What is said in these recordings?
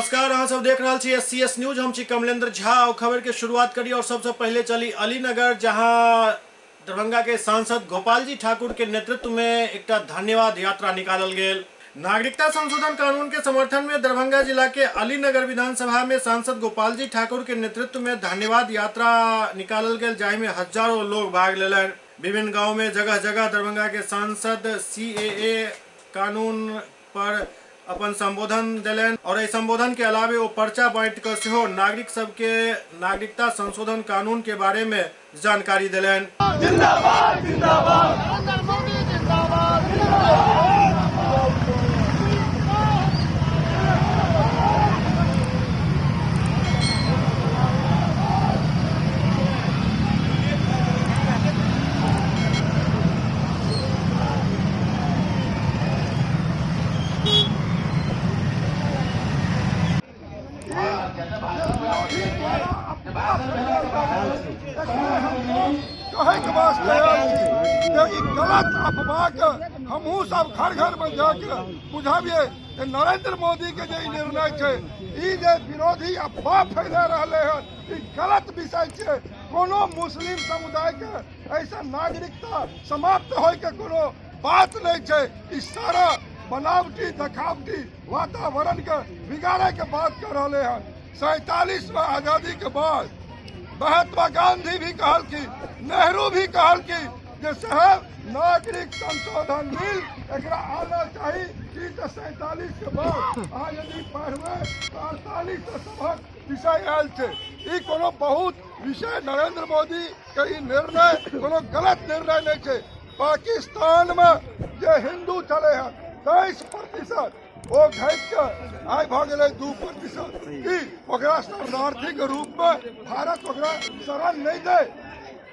नमस्कार, अहाँ सब देख रहल छी एससीएस न्यूज। हम छी कमलेंद्र झा और खबर के शुरुआत करी और सबसे पहले चली अलीनगर, जहां दरभंगा के सांसद गोपाल जी ठाकुर के नेतृत्व में एकटा धन्यवाद यात्रा निकालल गेल। नागरिकता संशोधन कानून के समर्थन में दरभंगा जिला के अलीनगर विधानसभा में सांसद गोपाल जी ठाकुर के नेतृत्व में धन्यवाद यात्रा निकालल गेल, जाहि में हजारों लोग भाग लेलनि। विभिन्न गांव में जगह जगह दरभंगा के सांसद सीएए कानून पर अपन संबोधन देलनि और एहि संबोधन के अलावे ओ पर्चा बांटि कऽ सेहो नागरिक सबके नागरिकता संशोधन कानून के बारे में जानकारी देलनि। जिंदाबाद जिंदाबाद नरेंद्र मोदी जिंदाबाद जिंदाबाद। कहैके वास्ते आयल छी जे ई गलत अफवाहके हमहूँ सब घर घरमे जाके बुझाबियै जे नरेंद्र मोदीके जे ई निर्णय छै, ई जे विरोधी अफवाह फैला रहलै हन, ई गलत विषय छै। कोनो मुस्लिम समुदायके एहिसँ नागरिकता समाप्त होइके कोनो बात नहि छै। ई सारा बनावटी देखावटी वातावरण के बिगाड़े के बात कर रहे हैं। 47वां आजादी के बाद महात्मा गांधी भी कहलखिन, नेहरू भी कहलखिन जे साहब नागरिक संशोधन बिल एकरा आना चाही। ई तऽ 47 के बाद अहाँ यदि पढ़बै तऽ 48 से सभक विषय आयल छै। ई कोनो बहुत विषय नरेंद्र मोदी के ई निर्णय कोनो गलत निर्णय नहि छै। पाकिस्तान में जे हिंदू छलै हन 23% ओ घटि कऽ आइ भऽ गेलै 2%। की ओकरा शरणार्थीके रूपमे भारत ओकरा शरण नहि दै,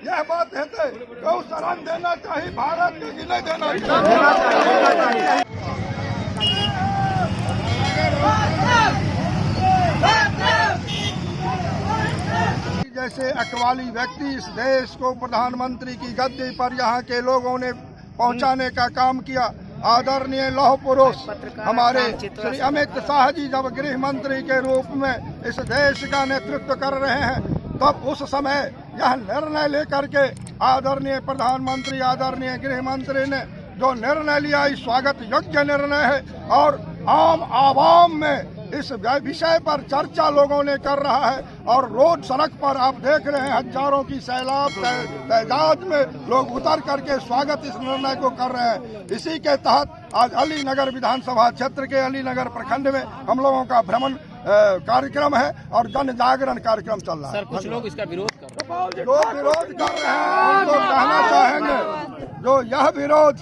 यह बात हेतै? कहू, शरण देना चाही भारत के कि नहि देना चाही? जैसे अकवाली व्यक्ति इस देश को प्रधानमंत्री की गद्दी पर यहाँ के लोगों ने पहुंचाने का काम किया। आदरणीय लौह पुरुष हमारे श्री अमित शाह जी जब गृह मंत्री के रूप में इस देश का नेतृत्व कर रहे हैं, तब उस समय यह निर्णय लेकर के आदरणीय प्रधानमंत्री, आदरणीय गृह मंत्री ने जो निर्णय लिया, इस स्वागत योग्य निर्णय है। और आम आवाम में इस विषय पर चर्चा लोगों ने कर रहा है और रोड सड़क पर आप देख रहे हैं हजारों की सैलाब तादाद में लोग उतर करके स्वागत इस निर्णय को कर रहे हैं। इसी के तहत आज अलीनगर विधानसभा क्षेत्र के अलीनगर प्रखंड में हम लोगों का भ्रमण कार्यक्रम है और जन जागरण कार्यक्रम चल रहा है। सर, कुछ लोग इसका विरोध कर रहे हैं। जो विरोध कर रहे हैं उनको कहना चाहेंगे, जो यह विरोध,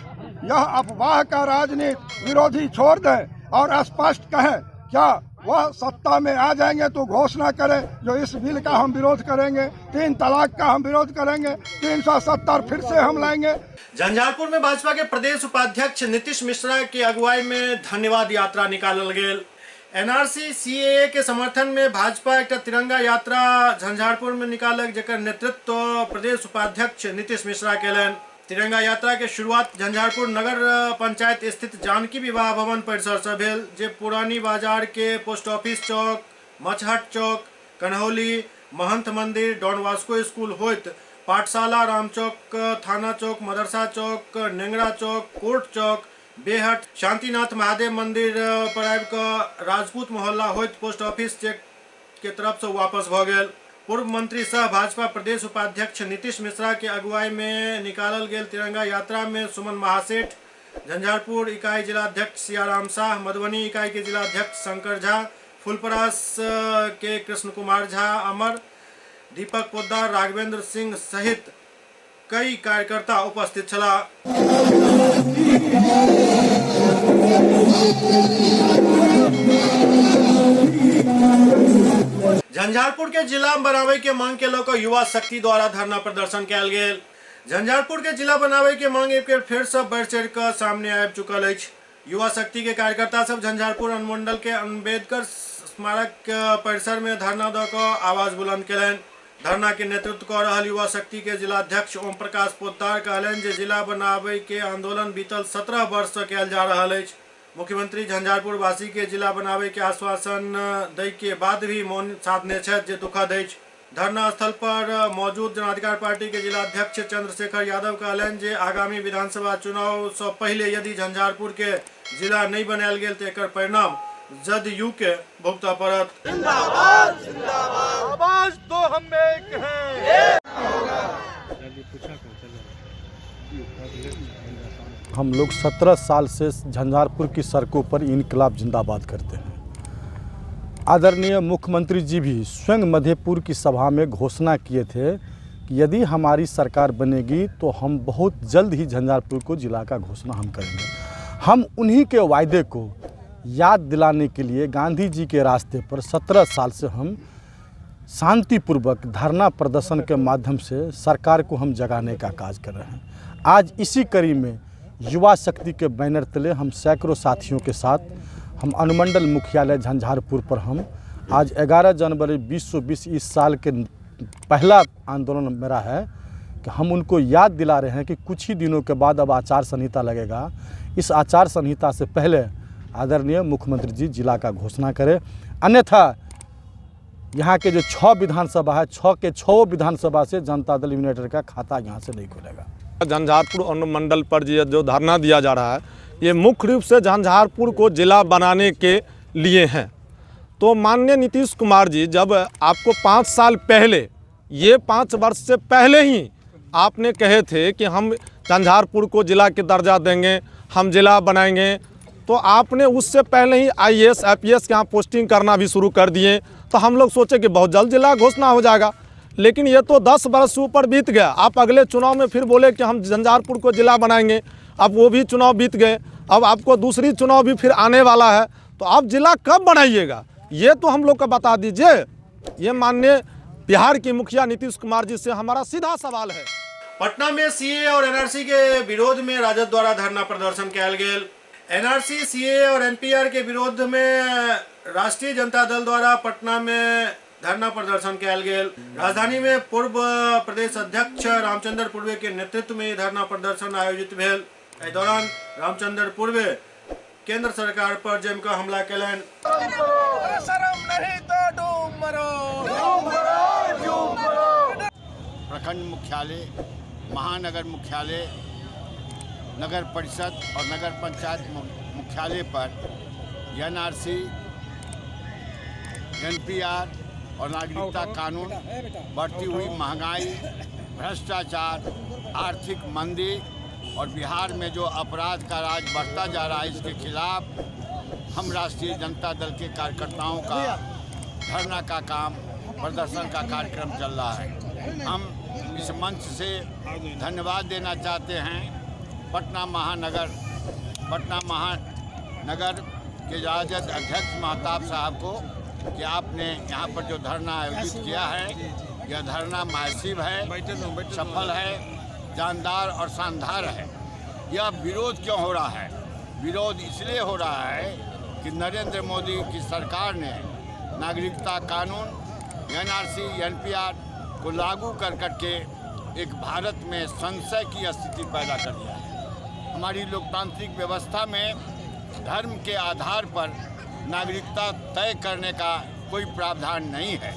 यह अफवाह का राजनीति विरोधी छोड़ दें और स्पष्ट कहें, क्या वह सत्ता में आ जाएंगे तो घोषणा करें जो इस बिल का हम विरोध करेंगे, 3 तलाक का हम विरोध करेंगे, 370 फिर से हम लाएंगे। झंझारपुर में भाजपा के प्रदेश उपाध्यक्ष नीतीश मिश्रा के अगुवाई में धन्यवाद यात्रा निकालल गेल। एनआरसी सीएए के समर्थन में भाजपा एकटा तिरंगा यात्रा झंझारपुर में निकालक, जकर नेतृत्व प्रदेश उपाध्यक्ष नीतीश मिश्रा केलनि। तिरंगा यात्रा के शुरुआत झंझारपुर नगर पंचायत स्थित जानकी विवाह भवन परिसर से भेल, जे पुरानी बाजार के पोस्ट ऑफिस चौक, मचहट चौक, कन्हौली, महंत मंदिर, डॉन वास्को स्कूल होइत पाठशाला, राम चौक, थाना चौक, मदरसा चौक, नेंगरा चौक, कोर्ट चौक, बेहट, शांतिनाथ महादेव मंदिर पर आबि कऽ राजपूत मोहल्ला होइत पोस्ट ऑफिस चेक के तरफ से वापस भऽ गेल। पूर्व मंत्री सह भाजपा प्रदेश उपाध्यक्ष नीतीश मिश्रा के अगुवाई में निकालल गेल तिरंगा यात्रा में सुमन महासेठ, झंझारपुर इकाई जिलाध्यक्ष सियाराम शाह, मधुबनी इकाई के जिलाध्यक्ष शंकर झा, फुलपरास के कृष्ण कुमार झा अमर, दीपक पोद्दार, राघवेंद्र सिंह सहित कई कार्यकर्ता उपस्थित छलाह। झंझारपुर के जिला बनावे के मांग के लऽ कऽ युवा शक्ति द्वारा धरना प्रदर्शन कयल गेल। झंझारपुर के जिला बनावे के मांग एक बेर फेर से बढ़ि चढ़ि कऽ सामने आबि चुकल अछि। युवा शक्ति के कार्यकर्ता सब झंझारपुर अनुमंडल के अम्बेडकर स्मारक परिसर में धरना दऽ कऽ आवाज बुलंद केलनि। धरना के नेतृत्व कऽ रहल युवा शक्ति के जिलाध्यक्ष ओम प्रकाश पोद्दार कहलनि जे जिला बनाबै के आंदोलन बीतल 17 वर्ष से कयल जा रहल अछि। मुख्यमंत्री झंझारपुर वासी के जिला बनावे के आश्वासन दै के बाद भी मौन साधने छथि, जे दुखद अछि। धरना स्थल पर मौजूद जनाधिकार पार्टी के जिलाध्यक्ष चंद्रशेखर यादव कहलनि जे आगामी विधानसभा चुनाव से पहले यदि झंझारपुर के जिला नहीं बनायल गेल तो एकर परिणाम जदयू के भुगतऽ पड़त। जिंदाबाद जिंदाबाद, आवाज तो हम एक हैं। हम लोग 17 साल से झंझारपुर की सड़कों पर इनकलाब जिंदाबाद करते हैं। आदरणीय मुख्यमंत्री जी भी स्वयं मधेपुर की सभा में घोषणा किए थे कि यदि हमारी सरकार बनेगी तो हम बहुत जल्द ही झंझारपुर को जिला का घोषणा हम करेंगे। हम उन्हीं के वायदे को याद दिलाने के लिए गांधी जी के रास्ते पर 17 साल से हम शांतिपूर्वक धरना प्रदर्शन के माध्यम से सरकार को हम जगाने का कार्य कर रहे हैं। आज इसी कड़ी में युवा शक्ति के बैनर तले हम सैकड़ों साथियों के साथ हम अनुमंडल मुख्यालय झंझारपुर पर हम आज 11 जनवरी 2020 इस साल के पहला आंदोलन मेरा है कि हम उनको याद दिला रहे हैं कि कुछ ही दिनों के बाद अब आचार संहिता लगेगा। इस आचार संहिता से पहले आदरणीय मुख्यमंत्री जी जिला का घोषणा करें, अन्यथा यहाँ के जो 6 विधानसभा है, 6 के 6 विधानसभा से जनता दल यूनाइटेड का खाता यहाँ से नहीं खुलेगा। झंझारपुर अनुमंडल पर जो धरना दिया जा रहा है ये मुख्य रूप से झंझारपुर को जिला बनाने के लिए हैं। तो माननीय नीतीश कुमार जी, जब आपको 5 साल पहले, ये 5 वर्ष से पहले ही आपने कहे थे कि हम झंझारपुर को जिला के दर्जा देंगे, हम जिला बनाएंगे, तो आपने उससे पहले ही IAS IPS के यहाँ पोस्टिंग करना भी शुरू कर दिए। तो हम लोग सोचे कि बहुत जल्द जिला घोषणा हो जाएगा, लेकिन ये तो 10 वर्ष ऊपर बीत गया। आप अगले चुनाव में फिर बोले कि हम झंझारपुर को जिला बनाएंगे, अब वो भी चुनाव बीत गए, अब आपको दूसरी चुनाव भी फिर आने वाला है, तो आप जिला कब बनाइएगा ये तो हम लोग को बता दीजिए। ये माननीय बिहार के मुखिया नीतीश कुमार जी से हमारा सीधा सवाल है। पटना में सीए और एनआरसी के विरोध में राजद द्वारा धरना प्रदर्शन कयल गेल। एनआरसी, सीए और एनपीआर के विरोध में राष्ट्रीय जनता दल द्वारा पटना में धरना प्रदर्शन कयल गेल। राजधानी में पूर्व प्रदेश अध्यक्ष रामचंद्र पूर्वे के नेतृत्व में धरना प्रदर्शन आयोजित भेल। एहि दौरान रामचंद्र पूर्वे केंद्र सरकार पर जमकर हमला कयलनि। प्रखंड मुख्यालय, महानगर मुख्यालय, नगर परिषद और नगर पंचायत मुख्यालय पर एनआरसी, एनपीआर और नागरिकता कानून, बढ़ती हुई महंगाई, भ्रष्टाचार, आर्थिक मंदी और बिहार में जो अपराध का राज बढ़ता जा रहा है, इसके खिलाफ हम राष्ट्रीय जनता दल के कार्यकर्ताओं का धरना का काम, प्रदर्शन का कार्यक्रम चल रहा है। हम इस मंच से धन्यवाद देना चाहते हैं पटना महानगर के राजद अध्यक्ष महताब साहब को कि आपने यहाँ पर जो धरना आयोजित किया है, यह धरना मासिव है, सफल है, जानदार और शानदार है। यह विरोध क्यों हो रहा है? विरोध इसलिए हो रहा है कि नरेंद्र मोदी की सरकार ने नागरिकता कानून, एनआरसी, एनपीआर को लागू कर करके एक भारत में संशय की स्थिति पैदा कर दिया है। हमारी लोकतांत्रिक व्यवस्था में धर्म के आधार पर नागरिकता तय करने का कोई प्रावधान नहीं है।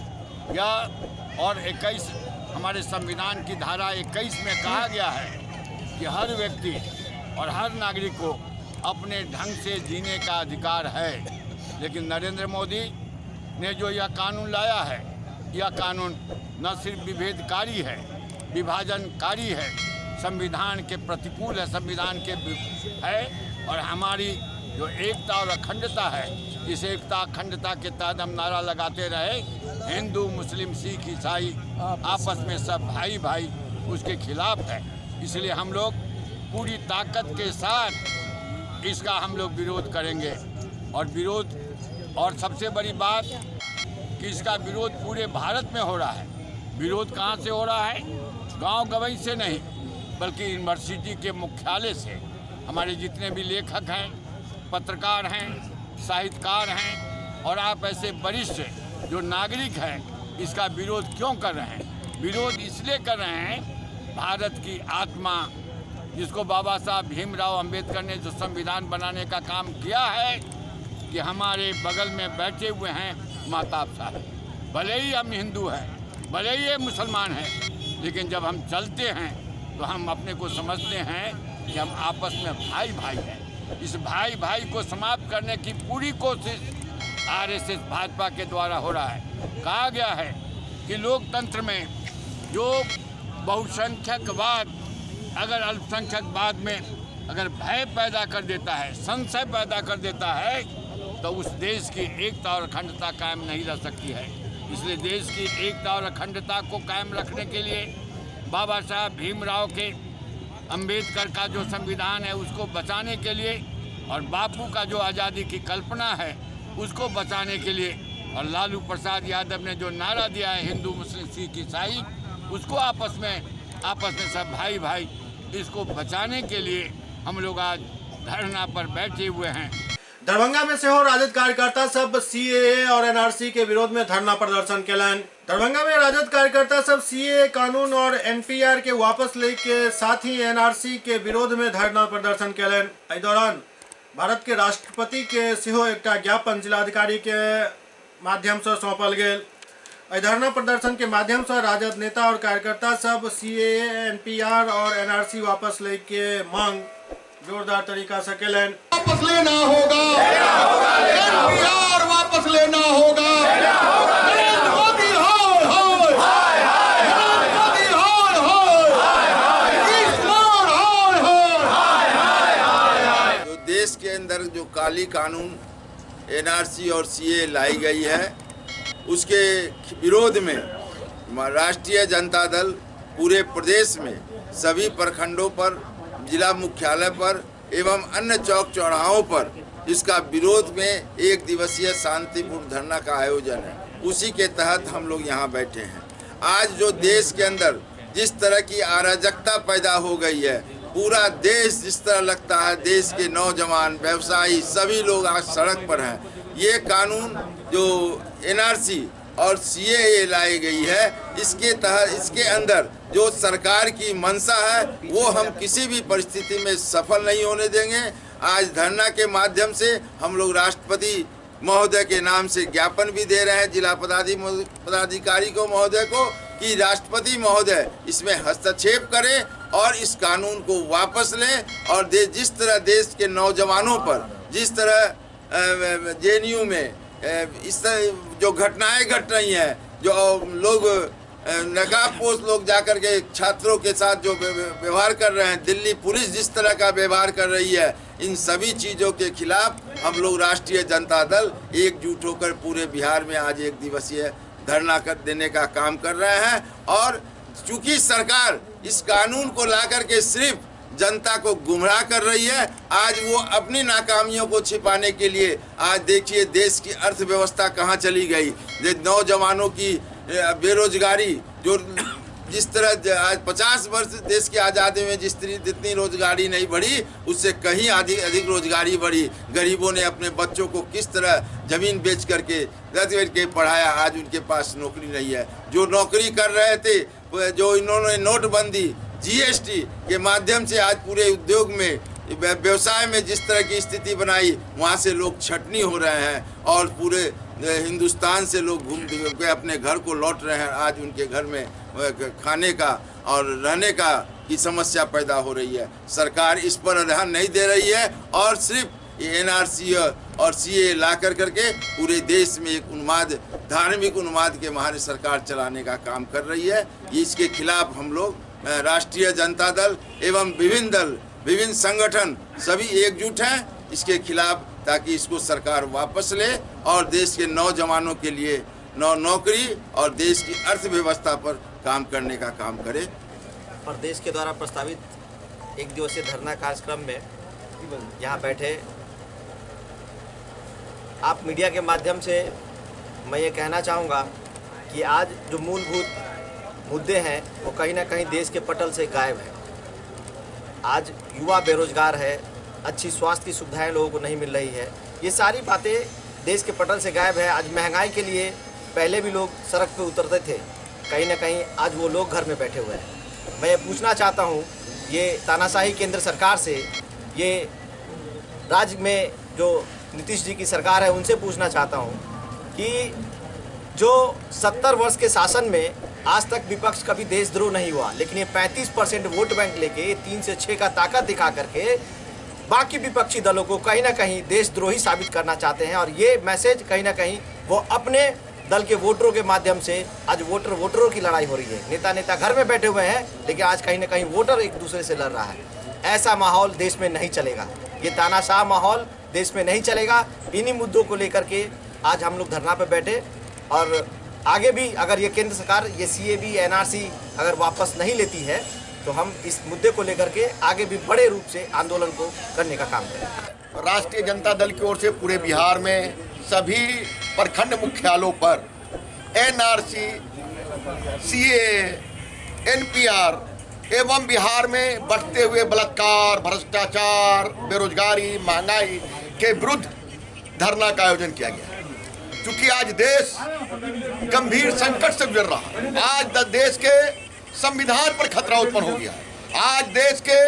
यह और 21 हमारे संविधान की धारा 21 में कहा गया है कि हर व्यक्ति और हर नागरिक को अपने ढंग से जीने का अधिकार है। लेकिन नरेंद्र मोदी ने जो यह कानून लाया है, यह कानून न सिर्फ विभेदकारी है, विभाजनकारी है, संविधान के प्रतिकूल है, संविधान के है और हमारी जो एकता और अखंडता है, इस एकता अखंडता के तहत हम नारा लगाते रहे, हिंदू मुस्लिम सिख ईसाई आपस में सब भाई भाई, उसके खिलाफ है। इसलिए हम लोग पूरी ताकत के साथ इसका हम लोग विरोध करेंगे और विरोध, और सबसे बड़ी बात कि इसका विरोध पूरे भारत में हो रहा है। विरोध कहाँ से हो रहा है? गांव गवई से नहीं, बल्कि यूनिवर्सिटी के मुख्यालय से। हमारे जितने भी लेखक हैं, पत्रकार हैं, साहित्यकार हैं और आप ऐसे वरिष्ठ जो नागरिक हैं, इसका विरोध क्यों कर रहे हैं? विरोध इसलिए कर रहे हैं, भारत की आत्मा जिसको बाबा साहब भीमराव अंबेडकर ने जो संविधान बनाने का काम किया है, कि हमारे बगल में बैठे हुए हैं महताब साहब। भले ही हम हिंदू हैं, भले ही ये मुसलमान हैं, लेकिन जब हम चलते हैं तो हम अपने को समझते हैं कि हम आपस में भाई भाई हैं। इस भाई भाई को समाप्त करने की पूरी कोशिश आरएसएस भाजपा के द्वारा हो रहा है। कहा गया है कि लोकतंत्र में जो बहुसंख्यकवाद अगर अल्पसंख्यकवाद में अगर भय पैदा कर देता है, संशय पैदा कर देता है, तो उस देश की एकता और अखंडता कायम नहीं रह सकती है। इसलिए देश की एकता और अखंडता को कायम रखने के लिए बाबा साहब भीमराव के अंबेडकर का जो संविधान है उसको बचाने के लिए, और बापू का जो आज़ादी की कल्पना है उसको बचाने के लिए, और लालू प्रसाद यादव ने जो नारा दिया है हिंदू मुस्लिम सिख ईसाई, उसको आपस में सब भाई भाई, इसको बचाने के लिए हम लोग आज धरना पर बैठे हुए हैं। दरभंगा में सेहो राजद कार्यकर्ता सब सीएए और एनआरसी के विरोध में धरना प्रदर्शन केलनि। दरभंगा में राजद कार्यकर्ता सब सीएए कानून और एनपीआर के वापस ले के साथ ही एनआरसी के विरोध में धरना प्रदर्शन केलनि। एहि दौरान भारत के राष्ट्रपति के सेहो एकटा ज्ञापन जिलाधिकारी के माध्यम से सौंपल गेल। एहि धरना प्रदर्शन के माध्यम से राजद नेता और कार्यकर्ता सब सीएए, एनपीआर और एनआरसी वापस ले के मांग जोरदार तरीका से केलनि। वापस लेना होगा, एनपीआर वापस लेना होगा, नरेंद्र मोदी हाय हाय, नरेंद्र मोदी हाय हाय, नीतीश कुमार हाय हाय। जो देश के अंदर जो काली कानून एनआरसी और सीए लाई गई है, उसके विरोध में राष्ट्रीय जनता दल पूरे प्रदेश में सभी प्रखंडों पर, जिला मुख्यालय पर एवं अन्य चौक चौराहों पर इसका विरोध में एक दिवसीय शांतिपूर्ण धरना का आयोजन है। उसी के तहत हम लोग यहाँ बैठे हैं। आज जो देश के अंदर जिस तरह की अराजकता पैदा हो गई है, पूरा देश जिस तरह लगता है, देश के नौजवान, व्यवसायी सभी लोग आज सड़क पर हैं। ये कानून जो एनआरसी और सीएए लाई गई है, इसके तहत इसके अंदर जो सरकार की मंशा है वो हम किसी भी परिस्थिति में सफल नहीं होने देंगे। आज धरना के माध्यम से हम लोग राष्ट्रपति महोदय के नाम से ज्ञापन भी दे रहे हैं जिला पदाधिकारी को महोदय को कि राष्ट्रपति महोदय इसमें हस्तक्षेप करें और इस कानून को वापस लें। और जिस तरह देश के नौजवानों पर, जिस तरह जेएनयू में इस तरह जो घटनाएं घट रही हैं, जो लोग नकाबपोश लोग जाकर के छात्रों के साथ जो व्यवहार कर रहे हैं, दिल्ली पुलिस जिस तरह का व्यवहार कर रही है, इन सभी चीज़ों के खिलाफ हम लोग राष्ट्रीय जनता दल एकजुट होकर पूरे बिहार में आज एक दिवसीय धरना कर देने का काम कर रहे हैं। और चूँकि सरकार इस कानून को ला करके सिर्फ जनता को गुमराह कर रही है, आज वो अपनी नाकामियों को छिपाने के लिए, आज देखिए देश की अर्थव्यवस्था कहाँ चली गई, नौजवानों की बेरोजगारी जो जिस तरह आज 50 वर्ष देश की आज़ादी में जिस जितनी रोजगारी नहीं बढ़ी, उससे कहीं अधिक रोजगारी बढ़ी। गरीबों ने अपने बच्चों को किस तरह ज़मीन बेच करके के पढ़ाया, आज उनके पास नौकरी नहीं है। जो नौकरी कर रहे थे, जो इन्होंने नोटबंदी, जीएसटी के माध्यम से आज पूरे उद्योग में, व्यवसाय में जिस तरह की स्थिति बनाई, वहाँ से लोग छटनी हो रहे हैं और पूरे हिंदुस्तान से लोग घूम के अपने घर को लौट रहे हैं। आज उनके घर में खाने का और रहने का की समस्या पैदा हो रही है। सरकार इस पर ध्यान नहीं दे रही है और सिर्फ एनआरसी और सीए ला कर करके पूरे देश में एक उन्माद, धार्मिक उन्माद के मारे सरकार चलाने का काम कर रही है। इसके खिलाफ हम लोग राष्ट्रीय जनता दल एवं विभिन्न दल, विभिन्न संगठन सभी एकजुट हैं इसके खिलाफ, ताकि इसको सरकार वापस ले और देश के नौजवानों के लिए नौकरी और देश की अर्थव्यवस्था पर काम करने का काम करे। प्रदेश के द्वारा प्रस्तावित एक दिवसीय धरना कार्यक्रम में यहाँ बैठे आप मीडिया के माध्यम से मैं ये कहना चाहूँगा कि आज जो मूलभूत मुद्दे हैं वो कहीं ना कहीं देश के पटल से गायब है। आज युवा बेरोजगार है, अच्छी स्वास्थ्य की सुविधाएं लोगों को नहीं मिल रही है, ये सारी बातें देश के पटल से गायब है। आज महंगाई के लिए पहले भी लोग सड़क पे उतरते थे, कहीं ना कहीं आज वो लोग घर में बैठे हुए हैं। मैं ये पूछना चाहता हूँ, ये तानाशाही केंद्र सरकार से, ये राज्य में जो नीतीश जी की सरकार है उनसे पूछना चाहता हूँ कि जो 70 वर्ष के शासन में आज तक विपक्ष कभी देशद्रोह नहीं हुआ, लेकिन ये 35% वोट बैंक लेके 3 से 6 का ताकत दिखा करके बाकी विपक्षी दलों को कहीं ना कहीं देशद्रोही साबित करना चाहते हैं। और ये मैसेज कहीं ना कहीं वो अपने दल के वोटरों के माध्यम से, आज वोटरों की लड़ाई हो रही है, नेता नेता घर में बैठे हुए हैं, लेकिन आज कहीं ना कहीं वोटर एक दूसरे से लड़ रहा है। ऐसा माहौल देश में नहीं चलेगा, ये तानाशाह माहौल देश में नहीं चलेगा। इन्हीं मुद्दों को लेकर के आज हम लोग धरना पर बैठे और आगे भी अगर ये केंद्र सरकार ये CAB NRC अगर वापस नहीं लेती है तो हम इस मुद्दे को लेकर के आगे भी बड़े रूप से आंदोलन को करने का काम करें। राष्ट्रीय जनता दल की ओर से पूरे बिहार में सभी प्रखंड मुख्यालयों पर NRC, CAA, NPR एवं बिहार में बढ़ते हुए बलात्कार, भ्रष्टाचार, बेरोजगारी, महंगाई के विरुद्ध धरना का आयोजन किया गया। क्योंकि आज देश गंभीर संकट से गुजर रहा है, आज देश के संविधान पर खतरा उत्पन्न हो गया है, आज देश के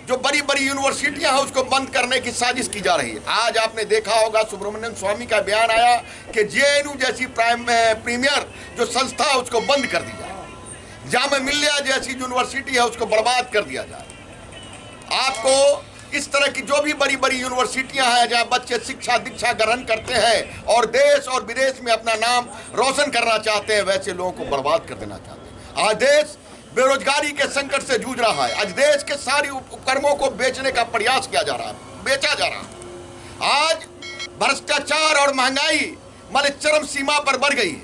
जो बड़ी बड़ी यूनिवर्सिटियां हैं उसको बंद करने की साजिश की जा रही है। आज आपने देखा होगा सुब्रमण्यम स्वामी का बयान आया कि JNU जैसी प्रीमियर जो संस्था है उसको बंद कर दी जाए, जामा मिल्लिया जैसी यूनिवर्सिटी है उसको बर्बाद कर दिया जाए। आपको इस तरह की जो भी बड़ी बड़ी यूनिवर्सिटियां हैं जहां बच्चे शिक्षा दीक्षा ग्रहण करते हैं और देश और विदेश में अपना नाम रोशन करना चाहते हैं, वैसे लोगों को बर्बाद कर देना चाहते हैं। आज देश बेरोजगारी के संकट से जूझ रहा है, आज देश के सारे उपकरणों को बेचने का प्रयास किया जा रहा है, बेचा जा रहा है। आज भ्रष्टाचार और महंगाई माने चरम सीमा पर बढ़ गई है।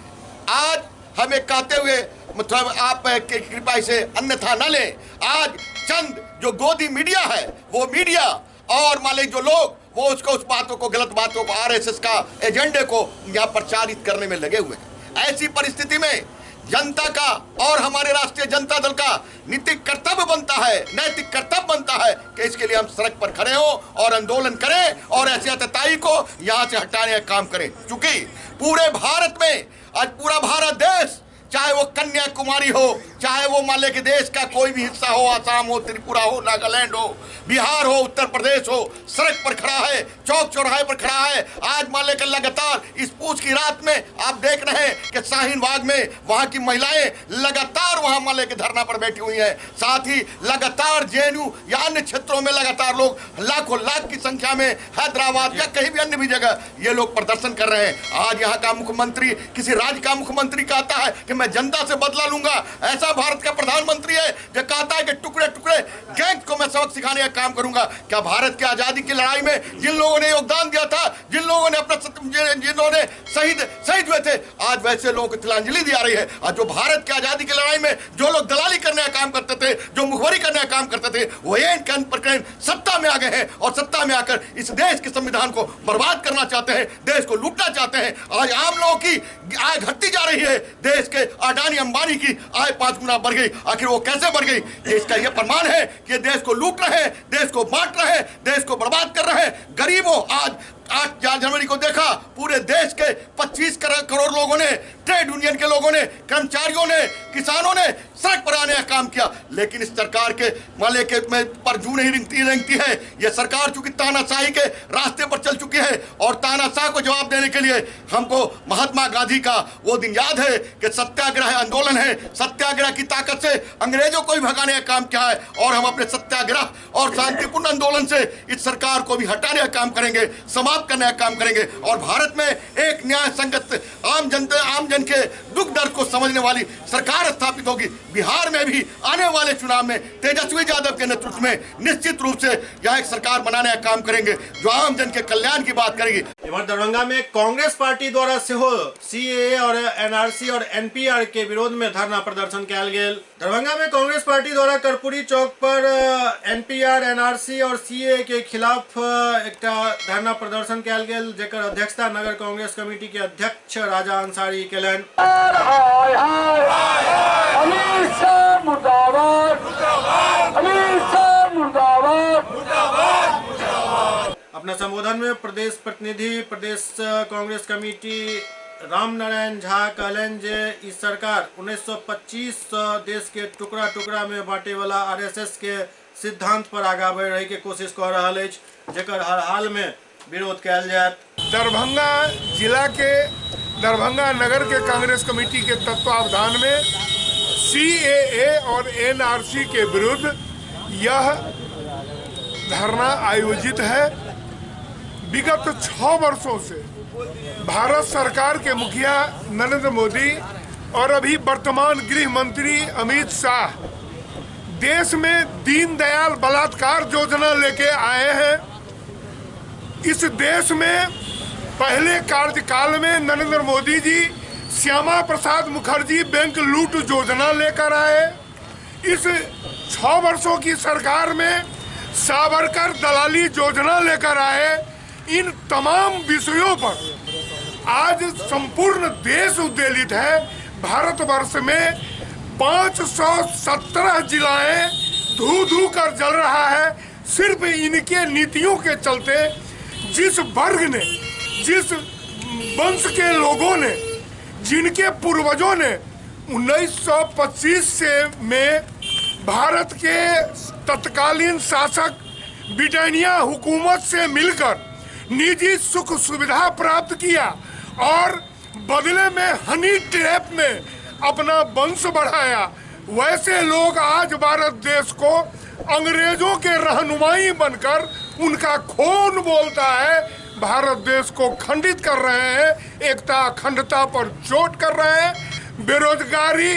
आज हमें कहते हुए मतलब आप कृपा इसे अन्यथा न लें, आज चंद जो गोदी मीडिया है वो मीडिया और माले जो लोग वो उसको उस बातों को, गलत बातों को, RSS का एजेंडे को यहाँ प्रचारित करने में लगे हुए हैं। ऐसी परिस्थिति में जनता का और हमारे राष्ट्रीय जनता दल का नीतिक कर्तव्य बनता है, नैतिक कर्तव्य बनता है कि इसके लिए हम सड़क पर खड़े हो और आंदोलन करें और ऐसी आतताई को यहाँ से हटाने का काम करें। क्योंकि पूरे भारत में आज पूरा भारत देश, चाहे वो कन्याकुमारी हो, चाहे वो माले के देश का कोई भी हिस्सा हो, आसाम हो, त्रिपुरा हो, नागालैंड हो, बिहार हो, उत्तर प्रदेश हो, सड़क पर खड़ा है, चौक चौराहे पर खड़ा है। आज माले के लगातार इस पूछ की रात में आप देख रहे हैं कि शाहीन बाग में वहाँ की महिलाएं लगातार वहाँ माले के धरना पर बैठी हुई हैं। साथ ही लगातार JNU या अन्य क्षेत्रों में लगातार लोग लाखों लाख की संख्या में हैदराबाद या कहीं भी अन्य भी जगह ये लोग प्रदर्शन कर रहे हैं। आज यहाँ का मुख्यमंत्री, किसी राज्य का मुख्यमंत्री कहता है कि मैं जनता से बदला लूंगा, ऐसा भारत का प्रधानमंत्री है जो कहता है कि टुकड़े टुकड़े गैंग को मैं सबक सिखाने का काम करूंगा। क्या भारत की आजादी की लड़ाई में जिन लोगों ने योगदान दिया था, जिन लोगों ने अपना जिन्होंने शहीद हुए थे, आज वैसे लोगों को तिलांजलि दी जा रही है। आज जो भारत की आजादी की लड़ाई में जो लोग दलाली करने का काम करते थे, जो मुखबरी करने का काम करते थे, वो एक सत्ता में आ गए हैं और सत्ता में आकर इस देश के संविधान को बर्बाद करना चाहते हैं, देश को लूटना चाहते हैं। आज आम लोगों की आय घटती जा रही है, देश के अडानी अंबानी की आय 5 गुना बढ़ गई, आखिर वो कैसे बढ़ गई? इसका यह प्रमाण है कि देश को लूट रहे हैं, देश को बांट रहे हैं, देश को बर्बाद कर रहे हैं। गरीबों, आज 8 जनवरी को देखा पूरे देश के 25 करोड़ लोगों ने, ट्रेड यूनियन के लोगों ने, कर्मचारियों ने, किसानों ने सड़क पर आने का काम किया, लेकिन इस सरकार के माले के में पर जू नहीं रेंगती है। यह सरकार चूंकि तानाशाही के रास्ते पर चल चुकी है और तानाशाह को जवाब देने के लिए हमको महात्मा गांधी का वो दिन याद है कि सत्याग्रह आंदोलन है, सत्याग्रह की ताकत से अंग्रेजों को भी भगाने का काम किया है और हम अपने सत्याग्रह और शांतिपूर्ण आंदोलन से इस सरकार को भी हटाने का काम करेंगे, समाप्त करने का काम करेंगे और भारत में एक न्याय संगत आम जनता, आम जन के दुख दर्द को समझने वाली सरकार स्थापित होगी। बिहार में भी आने वाले चुनाव में तेजस्वी यादव के नेतृत्व में निश्चित रूप से यह एक सरकार बनाने का काम करेंगे जो आम जन के कल्याण की बात करेगी। इधर दरभंगा में कांग्रेस पार्टी द्वारा सेहो सीएए और एनआरसी और एनपीआर के विरोध में धरना प्रदर्शन कयल गेल। दरभंगा में कांग्रेस पार्टी द्वारा कर्पूरी चौक पर एनपीआर, एनआरसी और सीएए के खिलाफ एकटा धरना प्रदर्शन कयल गेल, जेकर अध्यक्षता नगर कांग्रेस कमेटी के अध्यक्ष राजा अंसारी केलनि। अपना संबोधन में प्रदेश प्रतिनिधि प्रदेश कांग्रेस कमेटी राम नारायण झा कहलनि जे ई सरकार 1925 से देश के टुकड़ा टुकड़ा में बांटे वाला आरएसएस के सिद्धांत पर आगा बढ़ै के कोशिश कऽ रहल अछि, जेकर हर हाल में विरोध कयल जायत। दरभंगा जिला के दरभंगा नगर के कांग्रेस कमेटी के तत्वावधान में सीएए और एनआरसी के विरुद्ध यह धरना आयोजित है। विगत 6 वर्षों से भारत सरकार के मुखिया नरेंद्र मोदी और अभी वर्तमान गृह मंत्री अमित शाह देश में दीनदयाल बलात्कार योजना लेके आए हैं। इस देश में पहले कार्यकाल में नरेंद्र मोदी जी श्यामा प्रसाद मुखर्जी बैंक लूट योजना लेकर आए। इस 6 वर्षों की सरकार में सावरकर दलाली योजना लेकर आए। इन तमाम विषयों पर आज संपूर्ण देश उद्वेलित है। भारतवर्ष में 517 जिलाएं धू धू कर जल रहा है सिर्फ इनके नीतियों के चलते। जिस वर्ग ने, जिस वंश के लोगों ने, जिनके पूर्वजों ने 1925 से में भारत के तत्कालीन शासक ब्रिटानिया हुकूमत से मिलकर निजी सुख सुविधा प्राप्त किया और बदले में हनी ट्रैप में अपना वंश बढ़ाया, वैसे लोग आज भारत देश को अंग्रेजों के रहनुमाई बनकर उनका खून बोलता है, भारत देश को खंडित कर रहे हैं, एकता अखंडता पर चोट कर रहे हैं। बेरोजगारी,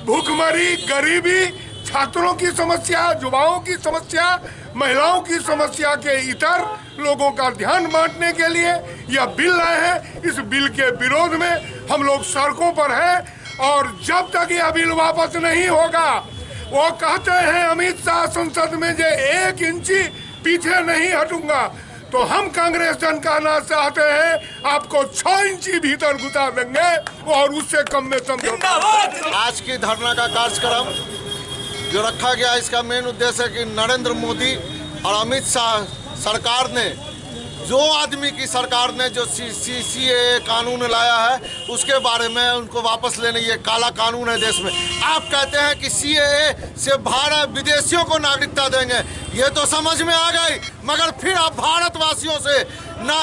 भूखमरी, गरीबी, छात्रों की समस्या, युवाओं की समस्या, महिलाओं की समस्या के इतर लोगों का ध्यान बांटने के लिए यह बिल लाए हैं। इस बिल के विरोध में हम लोग सड़कों पर हैं और जब तक यह बिल वापस नहीं होगा, वो कहते हैं अमित शाह संसद में जो 1 इंची पीछे नहीं हटूंगा, तो हम कांग्रेस जन कहना चाहते हैं आपको 6 इंची भीतर घुसा देंगे और उससे कम में समझौता। आज की धरना का कार्यक्रम जो रखा गया, इसका मेन उद्देश्य है कि नरेंद्र मोदी और अमित शाह सरकार ने, जो आदमी की सरकार ने जो सी ए कानून लाया है, उसके बारे में उनको वापस लेने, ये काला कानून है देश में। आप कहते हैं कि सीएए से भारत विदेशियों को नागरिकता देंगे, ये तो समझ में आ गई, मगर फिर आप भारतवासियों से ना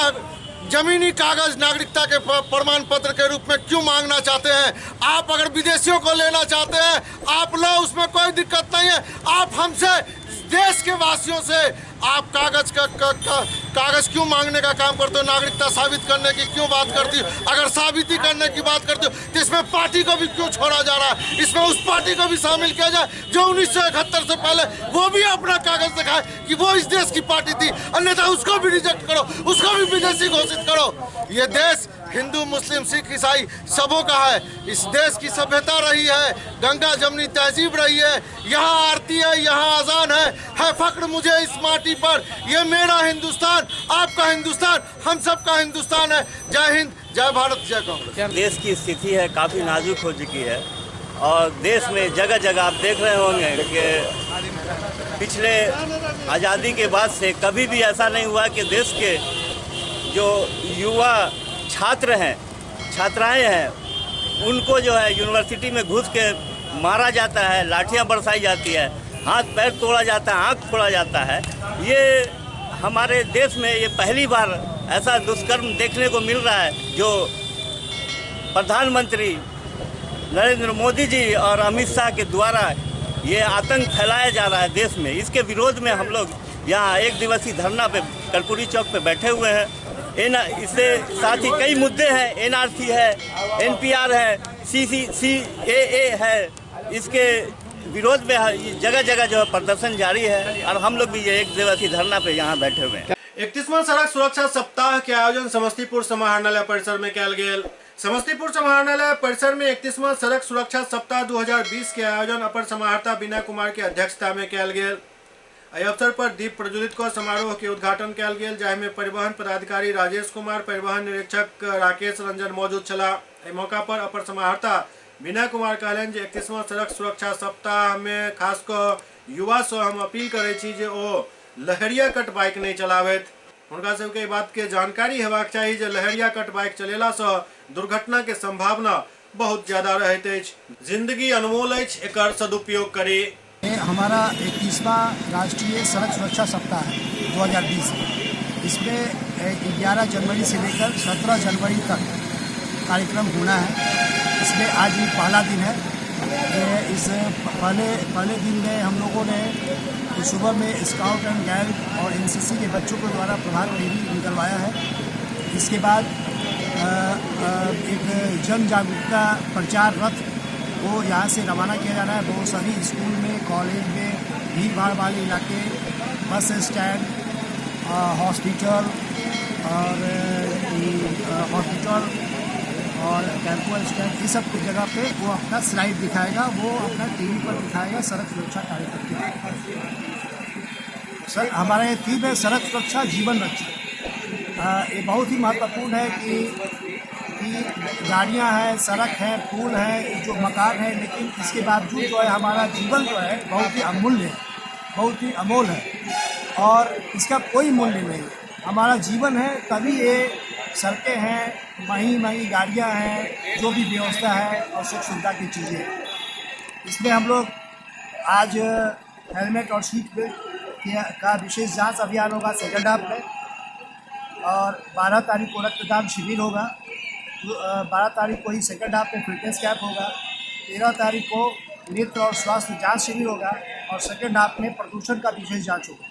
जमीनी कागज नागरिकता के प्रमाण पत्र के रूप में क्यों मांगना चाहते हैं? आप अगर विदेशियों को लेना चाहते हैं, आप लो, उसमें कोई दिक्कत नहीं है। आप हमसे, देश के वासियों से आप कागज का, का, का, कागज क्यों मांगने का काम करते हो? नागरिकता साबित करने की क्यों बात करती हो? अगर साबिती करने की बात करते हो तो इसमें पार्टी को भी क्यों छोड़ा जा रहा है? इसमें उस पार्टी को भी शामिल किया जाए जो 1971 से पहले, वो भी अपना कागज दिखाए कि वो इस देश की पार्टी थी, अन्यथा उसको भी रिजेक्ट करो, उसको भी विदेशी घोषित करो। ये देश हिंदू, मुस्लिम, सिख, ईसाई सबों का है। इस देश की सभ्यता रही है, गंगा जमनी तहजीब रही है। यहाँ आरती है, यहाँ अजान है फक्र मुझे इस माटी पर। ये मेरा हिंदुस्तान, आपका हिंदुस्तान, हम सबका हिंदुस्तान है। जय हिंद, जय भारत, जय कांग्रेस। देश की स्थिति है काफ़ी नाजुक हो चुकी है और देश में जगह जगह आप देख रहे होंगे कि पिछले आज़ादी के बाद से कभी भी ऐसा नहीं हुआ कि देश के जो युवा छात्र हैं, छात्राएं हैं, उनको जो है यूनिवर्सिटी में घुस के मारा जाता है, लाठियां बरसाई जाती है, हाथ पैर तोड़ा जाता है, आँख फोड़ा जाता है। ये हमारे देश में ये पहली बार ऐसा दुष्कर्म देखने को मिल रहा है जो प्रधानमंत्री नरेंद्र मोदी जी और अमित शाह के द्वारा ये आतंक फैलाया जा रहा है देश में। इसके विरोध में हम लोग यहाँ एक दिवसीय धरना पे कर्पूरी चौक पे बैठे हुए हैं। इससे साथ ही कई मुद्दे हैं, एनआरसी है, एनपीआर है, सीसीसीएए है, इसके विरोध में जगह जगह जो है प्रदर्शन जारी है और हम लोग भी ये एक दिवसीय धरना पे यहाँ बैठे हुए हैं। 31वां सड़क सुरक्षा सप्ताह के आयोजन समस्तीपुर समाहरणालय परिसर में कयल गेल। समस्तीपुर समाहरणालय परिसर में 31वां सड़क सुरक्षा सप्ताह 2020 के आयोजन अपर समाहर्ता बीना कुमार के अध्यक्षता में कयल गेल। एहि अवसर पर दीप प्रज्वलित कऽ समारोह के उद्घाटन कयल गेल, जाहिमे परिवहन पदाधिकारी राजेश कुमार, परिवहन निरीक्षक राकेश रंजन मौजूद छलाह। एहि मौका पर अपर समाहर्ता बीना कुमार कहलनि जे 31वां सड़क सुरक्षा सप्ताह में खास कऽ युवा सँ हम अपील करै छी जे ओ लहरिया कट बाइक नहीं चलाबथि। हुनका सबके बात के जानकारी हेबाक चाही जे लहरिया कट बाइक चलेला सँ दुर्घटना के संभावना बहुत ज्यादा रहैत अछि। जिंदगी अनमोल अछि, एकर सदुपयोग करी। हमारा 21वां राष्ट्रीय सड़क सुरक्षा सप्ताह है 2020। इसमें 11 जनवरी से लेकर 17 जनवरी तक कार्यक्रम होना है। इसमें आज ये पहला दिन है। इस पहले दिन में हम लोगों ने सुबह में स्काउट एंड गाइड और एनसीसी के बच्चों के द्वारा प्रभात फेरी निकलवाया है। इसके बाद एक जन जागरूकता प्रचार रथ को यहाँ से रवाना किया जा रहा है। वो सभी स्कूल में, कॉलेज में, भीड़ भाड़ वाले इलाके, बस स्टैंड, हॉस्पिटल और टेम्पो स्टैंड, ये सब जगह पे वो अपना स्लाइड दिखाएगा, वो अपना टीवी पर दिखाएगा सड़क सुरक्षा कार्यक्रम के। सर, हमारा ये थीम है सड़क सुरक्षा जीवन रक्षा। ये बहुत ही महत्वपूर्ण है कि गाड़ियां हैं, सड़क है, पुल है, जो मकान है, लेकिन इसके बावजूद जो है हमारा जीवन जो है बहुत ही अमूल्य है, बहुत ही अमोल है और इसका कोई मूल्य नहीं है। हमारा जीवन है तभी ये सड़कें हैं, महंगी महंगी गाड़ियां हैं, जो भी व्यवस्था है और सुख सुविधा की चीज़ें हैं। इसमें हम लोग आज हेलमेट और सीट बेल्ट का विशेष जांच अभियान होगा सेकेंड हाफ में, और 12 तारीख को रक्तदान शिविर होगा। 12 तारीख को ही सेकेंड हाफ में फिटनेस कैंप होगा। 13 तारीख को नेत्र और स्वास्थ्य जांच शिविर होगा और सेकेंड हाफ में प्रदूषण का विशेष जांच होगा।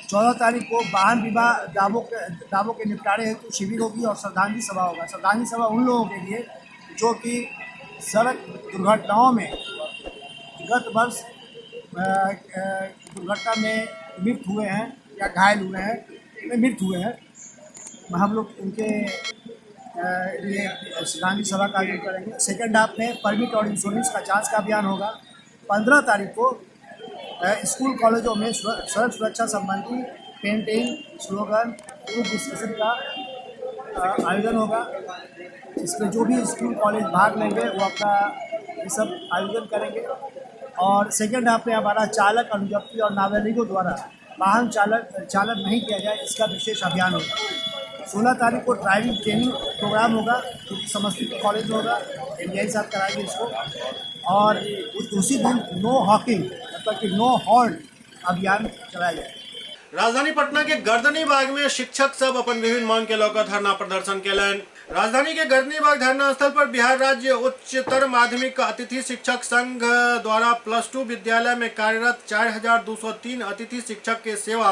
14 तारीख को वाहन बीमा दावों के निपटारे हेतु शिविर होगी और श्रद्धांजलि सभा होगा। श्रद्धांजलि सभा उन लोगों के लिए जो कि सड़क दुर्घटनाओं में गत वर्ष दुर्घटना में मृत हुए हैं या घायल हुए हैं, मृत हुए हैं, हम लोग उनके लिए श्रद्धांजलि सभा का आयोजन करेंगे। सेकेंड हाफ में परमिट और इंश्योरेंस का जांच का अभियान होगा। 15 तारीख को स्कूल कॉलेजों में सड़क सुरक्षा संबंधी पेंटिंग, स्लोगन, ग्रुप डिस्कशन का आयोजन होगा। इसमें जो भी स्कूल कॉलेज भाग लेंगे वो अपना ये सब आयोजन करेंगे। और सेकेंड हाफ में हमारा चालक अनुज्ञप्ति और नाबालिगों द्वारा वाहन चालन नहीं किया जाए, इसका विशेष अभियान होगा। 16 तारीख को ड्राइविंग ट्रेनिंग प्रोग्राम होगा जो कि समस्तीपुर कॉलेज में होगा, एमडीआई साहब कराएंगे इसको। और उसी दिन नो हॉकिंग मतलब कि नो हॉल्ट अभियान चलाया जाएगा। राजधानी पटना के गर्दनीबाग में शिक्षक सब अपन विभिन्न मांग के लौकर धरना प्रदर्शन केलनि। राजधानी के गर्दनीबाग धरना स्थल पर बिहार राज्य उच्चतर माध्यमिक अतिथि शिक्षक संघ द्वारा +2 विद्यालय में कार्यरत 4203 अतिथि शिक्षक के सेवा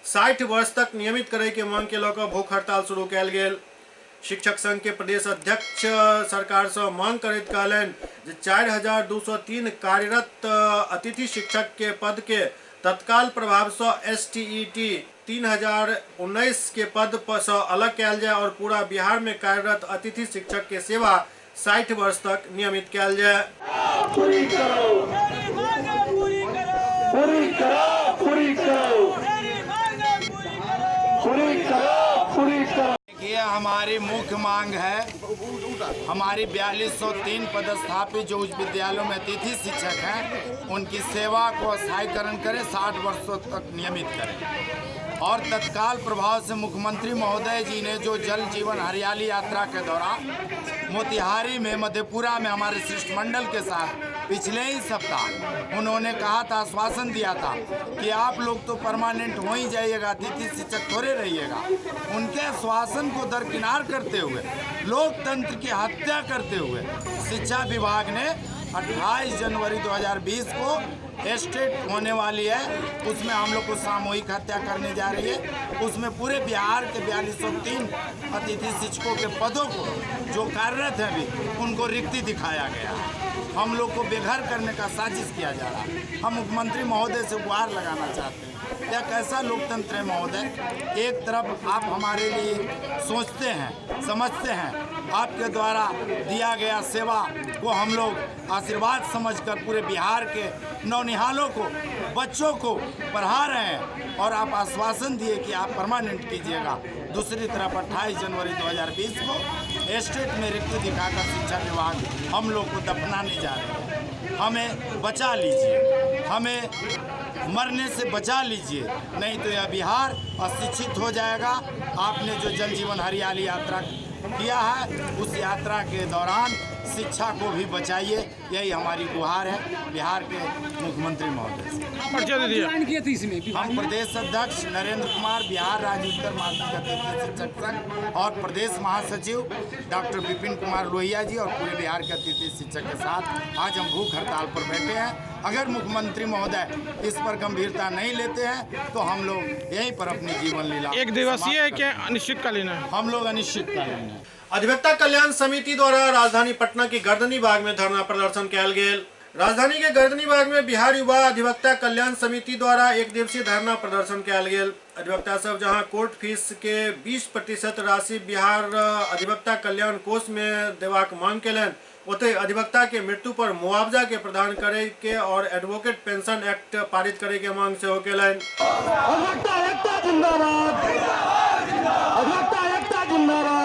60 वर्ष तक नियमित करे के मांग के लौकर भूख हड़ताल शुरू कयल गेल। शिक्षक संघ के प्रदेश अध्यक्ष सरकार से मांग करैत कहलनि जे 4203 कार्यरत अतिथि शिक्षक के पद के तत्काल प्रभाव से STET 3019 के पद पर से अलग कयल जाए और पूरा बिहार में कार्यरत अतिथि शिक्षक के सेवा 60 वर्ष तक नियमित कयल जाए। पूरी करो, पूरी करो, पूरी करो, पूरी करो, पूरी करो। ये हमारी मुख्य मांग है। हमारी 4203 पदस्थापित जो उच्च विद्यालयों में अतिथि शिक्षक हैं, उनकी सेवा को अस्थायीकरण करें, 60 वर्षों तक नियमित करें। और तत्काल प्रभाव से मुख्यमंत्री महोदय जी ने जो जल जीवन हरियाली यात्रा के दौरान मोतिहारी में, मधेपुरा में हमारे शिष्टमंडल के साथ पिछले ही सप्ताह उन्होंने कहा था, आश्वासन दिया था कि आप लोग तो परमानेंट हो ही जाइएगा, अतिथि शिक्षक थोड़े रहिएगा। उनके आश्वासन को दरकिनार करते हुए, लोकतंत्र की हत्या करते हुए शिक्षा विभाग ने 28 जनवरी 2020 को स्टेट होने वाली है, उसमें हम लोग को सामूहिक हत्या करने जा रही है। उसमें पूरे बिहार के 4203 अतिथि शिक्षकों के पदों को जो कार्यरत हैं अभी, उनको रिक्ति दिखाया गया है। हम लोग को बेघर करने का साजिश किया जा रहा है। हम मुख्यमंत्री महोदय से गुहार लगाना चाहते हैं, यह कैसा लोकतंत्र है महोदय? एक तरफ आप हमारे लिए सोचते हैं, समझते हैं, आपके द्वारा दिया गया सेवा को हम लोग आशीर्वाद समझकर पूरे बिहार के नौनिहालों को, बच्चों को पढ़ा रहे हैं और आप आश्वासन दिए कि आप परमानेंट कीजिएगा। दूसरी तरफ 28 जनवरी 2020 को स्टेट में रिक्ति दिखाकर शिक्षा विभाग हम लोग को दफनाने जा रहे हैं। हमें बचा लीजिए, हमें मरने से बचा लीजिए, नहीं तो यह बिहार अशिक्षित हो जाएगा। आपने जो जल जीवन हरियाली यात्रा किया है, उस यात्रा के दौरान शिक्षा को भी बचाइए, यही हमारी गुहार है बिहार के मुख्यमंत्री महोदय से। हम प्रदेश अध्यक्ष नरेंद्र कुमार, बिहार राज्य उत्तर माध्यमिक अतिथि शिक्षक संघ और प्रदेश महासचिव डॉक्टर विपिन कुमार लोहिया जी और पूरे बिहार के अतिथि शिक्षक के साथ आज हम भूख हड़ताल पर बैठे हैं। अगर मुख्यमंत्री महोदय इस पर गंभीरता नहीं लेते हैं तो हम लोग यहीं पर अपनी जीवन लीला। एक दिवसीय है क्या अनिश्चितकालीन है? हम लोग अनिश्चितकालीन है। अधिवक्ता कल्याण समिति द्वारा राजधानी पटना के गर्दनी बाग में धरना प्रदर्शन कयल गेल। राजधानी के गर्दनी बाग में बिहार युवा अधिवक्ता कल्याण समिति द्वारा एक दिवसीय धरना प्रदर्शन कयल गेल। अधिवक्ता सब जहां कोर्ट फीस के 20% राशि बिहार अधिवक्ता कल्याण कोष में देबाक मांग केलनि, ओतहि अधिवक्ता के मृत्यु पर मुआवजा के प्रदान करे के और एडवोकेट पेंशन एक्ट पारित करे के मांग सेहो केलनि। अधिवक्ता एकता जिंदाबाद, अधिवक्ता एकता जिंदाबाद।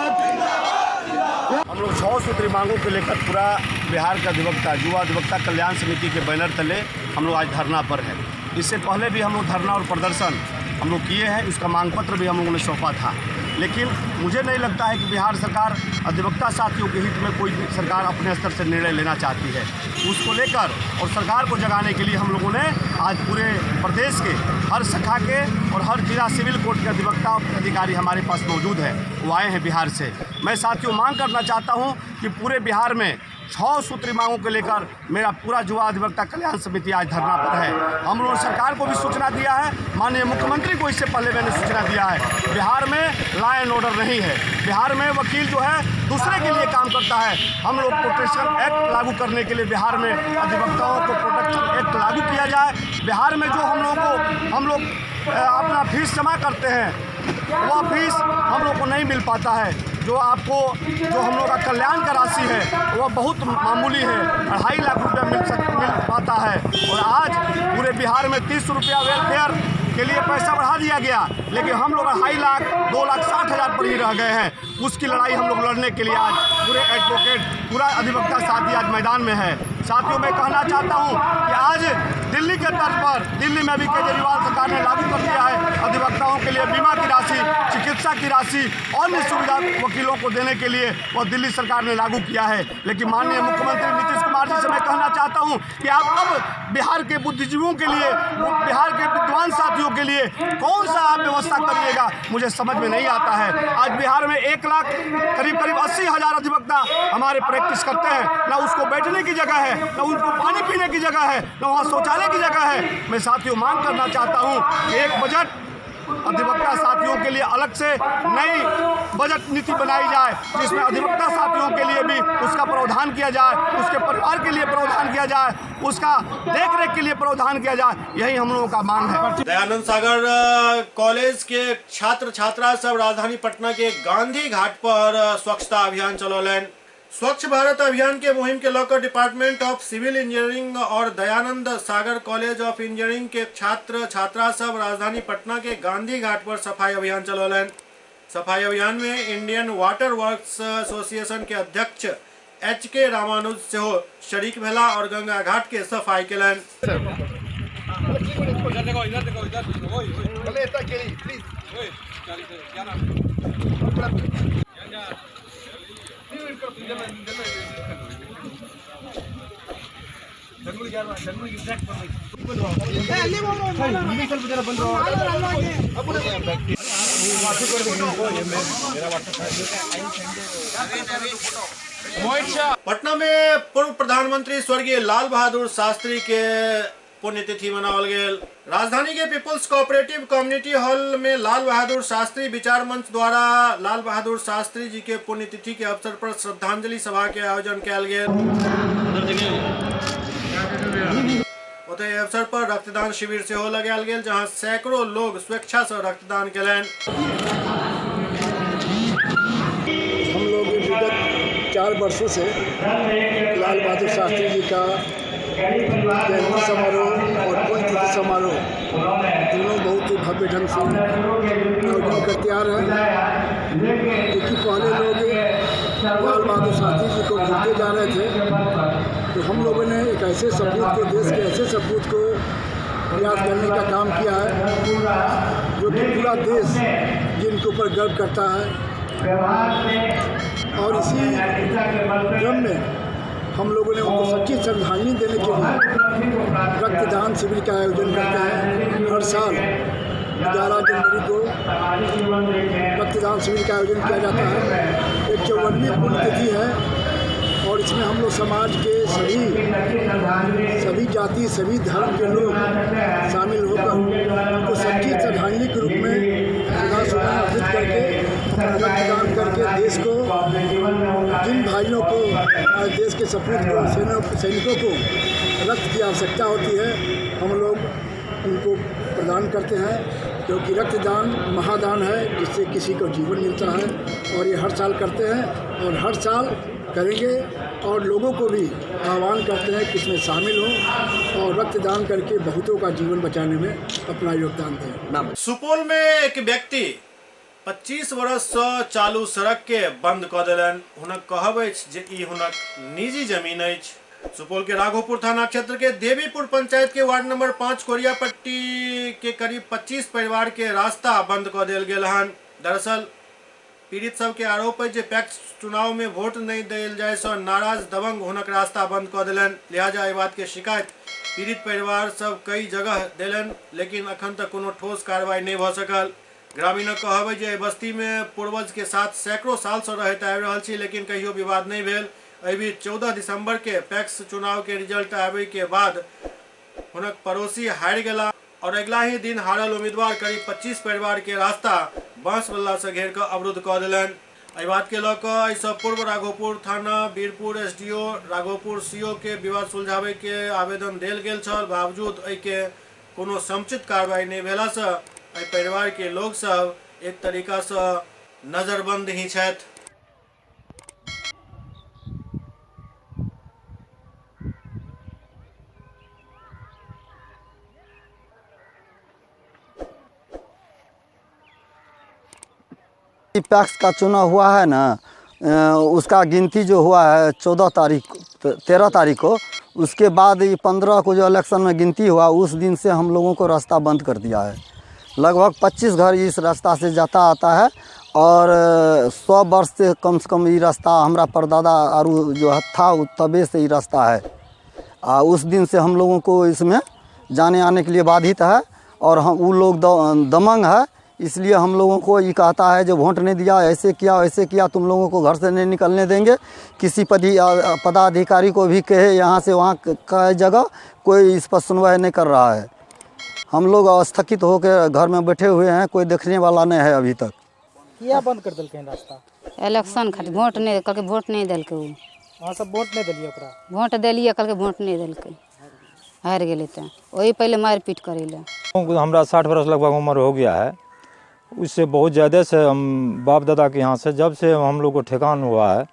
हम लोग 6 सूत्री मांगों को लेकर पूरा बिहार का अधिवक्ता युवा अधिवक्ता कल्याण समिति के बैनर तले हम लोग आज धरना पर हैं। इससे पहले भी हम लोग धरना और प्रदर्शन हम लोग किए हैं, उसका मांग पत्र भी हम लोगों ने सौंपा था, लेकिन मुझे नहीं लगता है कि बिहार सरकार अधिवक्ता साथियों के हित में कोई सरकार अपने स्तर से निर्णय लेना चाहती है। उसको लेकर और सरकार को जगाने के लिए हम लोगों ने आज पूरे प्रदेश के हर शाखा के और हर जिला सिविल कोर्ट के अधिवक्ता अधिकारी हमारे पास मौजूद हैं, वो आए हैं बिहार से। मैं साथियों मांग करना चाहता हूँ कि पूरे बिहार में 6 सूत्री मांगों को लेकर मेरा पूरा युवा अधिवक्ता कल्याण समिति आज धरना पर है। हम लोगों ने सरकार को भी सूचना दिया है, माननीय मुख्यमंत्री को इससे पहले मैंने सूचना दिया है। बिहार में लॉ एंड ऑर्डर नहीं है, बिहार में वकील जो है दूसरे के लिए काम करता है। हम लोग प्रोटेक्शन एक्ट लागू करने के लिए बिहार में अधिवक्ताओं को प्रोटेक्शन एक्ट लागू किया जाए। बिहार में जो हम लोगों को हम लोग अपना फीस जमा करते हैं वह फीस हम लोग को नहीं मिल पाता है। जो आपको जो हम लोग का कल्याण का राशि है वह बहुत मामूली है, 2.5 लाख रुपया मिल पाता है। और आज पूरे बिहार में 30 रुपया वेलफेयर के लिए पैसा बढ़ा दिया गया, लेकिन हम लोग 2.5 लाख 2,60,000 पर ही रह गए हैं। उसकी लड़ाई हम लोग लड़ने के लिए आज पूरे एडवोकेट पूरा अधिवक्ता साथी आज मैदान में है। साथियों मैं कहना चाहता हूं कि आज दिल्ली के तर्ज पर दिल्ली में भी केजरीवाल सरकार ने लागू कर दिया है अधिवक्ताओं के लिए बीमा की राशि, चिकित्सा की राशि और अन्य सुविधा वकीलों को देने के लिए वह दिल्ली सरकार ने लागू किया है। लेकिन माननीय मुख्यमंत्री नीतीश कुमार जी से मैं कहना चाहता हूँ कि आप अब बिहार के बुद्धिजीवियों के लिए, बिहार के विद्वान साथियों के लिए कौन सा आप व्यवस्था करिएगा, मुझे समझ में नहीं आता है। आज बिहार में 1 लाख करीब करीब 80,000 अधिवक्ता हमारे प्रैक्टिस करते हैं, ना उसको बैठने की जगह है, ना उनको पानी पीने की जगह है, ना वहाँ शौचालय की जगह है। मैं साथियों मांग करना चाहता हूँ एक बजट अधिवक्ता साथियों के लिए अलग से नई बजट नीति बनाई जाए जिसमें अधिवक्ता साथियों के लिए भी उसका प्रावधान किया जाए, उसके परिवार के लिए प्रावधान किया जाए, उसका देखरेख के लिए प्रावधान किया जाए, यही हम लोगों का मांग है। दयानंद सागर कॉलेज के छात्र छात्रा सब राजधानी पटना के गांधी घाट पर स्वच्छता अभियान चलौलनि। स्वच्छ भारत अभियान के मुहिम के लकर डिपार्टमेंट ऑफ सिविल इंजीनियरिंग और Dayanand Sagar college of engineering के छात्र छात्रा सब राजधानी पटना के गांधी घाट पर सफाई अभियान चलौलनि। सफाई अभियान में इंडियन वाटर वर्क्स एसोसिएशन के अध्यक्ष एच.के. रामानुज सेहो शरीक भेला और गंगा घाट के सफाई केलनि। पटना में पूर्व प्रधानमंत्री स्वर्गीय लाल बहादुर शास्त्री के पुण्यतिथि मनावल गेल। राजधानी के पीपुल्स कोऑपरेटिव कम्युनिटी हॉल में लाल बहादुर शास्त्री विचार मंच द्वारा लाल बहादुर शास्त्री जी के पुण्यतिथि के अवसर पर श्रद्धांजलि सभा के आयोजन कयल गेल। ओतहि अवसर पर रक्तदान शिविर सेहो लगायल गेल, जहां सैकड़ों लोग स्वेच्छा से रक्तदान केलनि। हम लोग विगत 4 वर्षों से लाल बहादुर शास्त्री जी का जयंती समारोह और पुण्यतिथि समारोह दोनों बहुत ही भव्य ढंग से आयोजन करते आ रहे हैं, क्योंकि पहले लोग लाल बहादुर शास्त्री जी को भूलते जा रहे थे, तो हम लोगों ने एक ऐसे सपूत को, देश के ऐसे सपूत को याद करने का काम किया है जो कि पूरा देश जिनके ऊपर गर्व करता है। और इसी क्रम में हम लोगों ने उनको सच्ची श्रद्धांजलि देने के लिए रक्तदान शिविर का आयोजन करते हैं। हर साल 11 जनवरी को रक्तदान शिविर का आयोजन किया जाता है। एक 54वीं पुण्यतिथि है और इसमें हम लोग समाज के सभी जाति, सभी धर्म के लोग शामिल होकर उनको सच्ची श्रद्धांजलि के रूप में श्रद्धा सुमन अर्पित करके रक्तदान करके देश को, जिन भाइयों को, हमारे देश के सपूत को, सैनिकों को रक्त की आवश्यकता होती है, हम लोग उनको प्रदान करते हैं, क्योंकि रक्तदान महादान है जिससे किसी को जीवन मिलता है। और ये हर साल करते हैं और हर साल करेंगे और लोगों को भी आह्वान करते हैं कि इसमें शामिल हों और रक्तदान करके बहुतों का जीवन बचाने में अपना योगदान दें। सुपौल में एक व्यक्ति 25 वर्ष से चालू सड़क के बंद कऽ देलनि। हुनक कहब अछि जे ई हुनक निजी जमीन अछि। सुपौल के राघोपुर थाना क्षेत्र के देवीपुर पंचायत के वार्ड नंबर 5 कोरियापट्टी के करीब 25 परिवार के रास्ता बंद कऽ देल गेल हन। दरअसल पीड़ित सबके आरोप है जे पैक्स चुनाव में वोट नहीं देल जाय से नाराज दबंग हुनक रास्ता बंद कऽ देलनि। लिहाजा एहि बात के शिकायत पीड़ित परिवार सब कई जगह देलनि, लेकिन अखन तक कोनो ठोस कार्रवाई नहीं भऽ सकल। ग्रामीणक कहब है जे बस्ती में पूर्वज के साथ सैकड़ों साल से रहैत आबि रहल छी, लेकिन कहियो विवाद नहीं भेल। एहि बीच 14 दिसंबर के पैक्स चुनाव के रिजल्ट आबे के बाद हुनक पड़ोसी हारि गेला और अगला ही दिन हारल उम्मीदवार करीब 25 परिवार के रास्ता बांस बल्ला से घेर कऽ अवरुद्ध कऽ देलनि। एहि बात के लऽ कऽ एहिसँ पूर्व राघोपुर थाना, वीरपुर एसडीओ, राघोपुर सीओ के विवाद सुलझाबै के आवेदन देल गेल छल। बावजूद एहिके कोनो समुचित कार्रवाई नहि भेलासँ एहि परिवार के लोग सब एक तरीका से नजरबंद ही छथि। पैक्स का चुनाव हुआ है ना, उसका गिनती जो हुआ है 14 तारीख 13 तारीख को, उसके बाद ये 15 को जो इलेक्शन में गिनती हुआ उस दिन से हम लोगों को रास्ता बंद कर दिया है। लगभग 25 घर इस रास्ता से जाता आता है और 100 वर्ष से कम ये रास्ता हमारा परदादा और जो था तबे से ये रास्ता है। उस दिन से हम लोगों को इसमें जाने आने के लिए बाधित है और हम वो लोग दमंग है, इसलिए हम लोगों को ये कहता है जो वोट नहीं दिया, ऐसे किया ऐसे किया, तुम लोगों को घर से नहीं निकलने देंगे। किसी पदाधिकारी को भी कहे यहाँ से वहाँ का जगह कोई इस पर सुनवाई नहीं कर रहा है। हम लोग स्थगित होकर घर में बैठे हुए हैं, कोई देखने वाला नहीं है अभी तक। किया बंद कर देलकै रास्ता? इलेक्शन खातिर वोट नहीं कहलकै, वोट नहीं देलकै उ। अहाँ सब वोट नहीं देलियै ओकरा? वोट देलियै, कहलकै वोट नहीं देलकै, हारि गेलै तऽ वही पहले मारि पीट करै लए। हमरा 60 वर्ष लगभग उम्र हो गया है, उससे बहुत ज़्यादा से हम बाप दादा के यहाँ से जब से हम लोग को ठेकान हुआ है,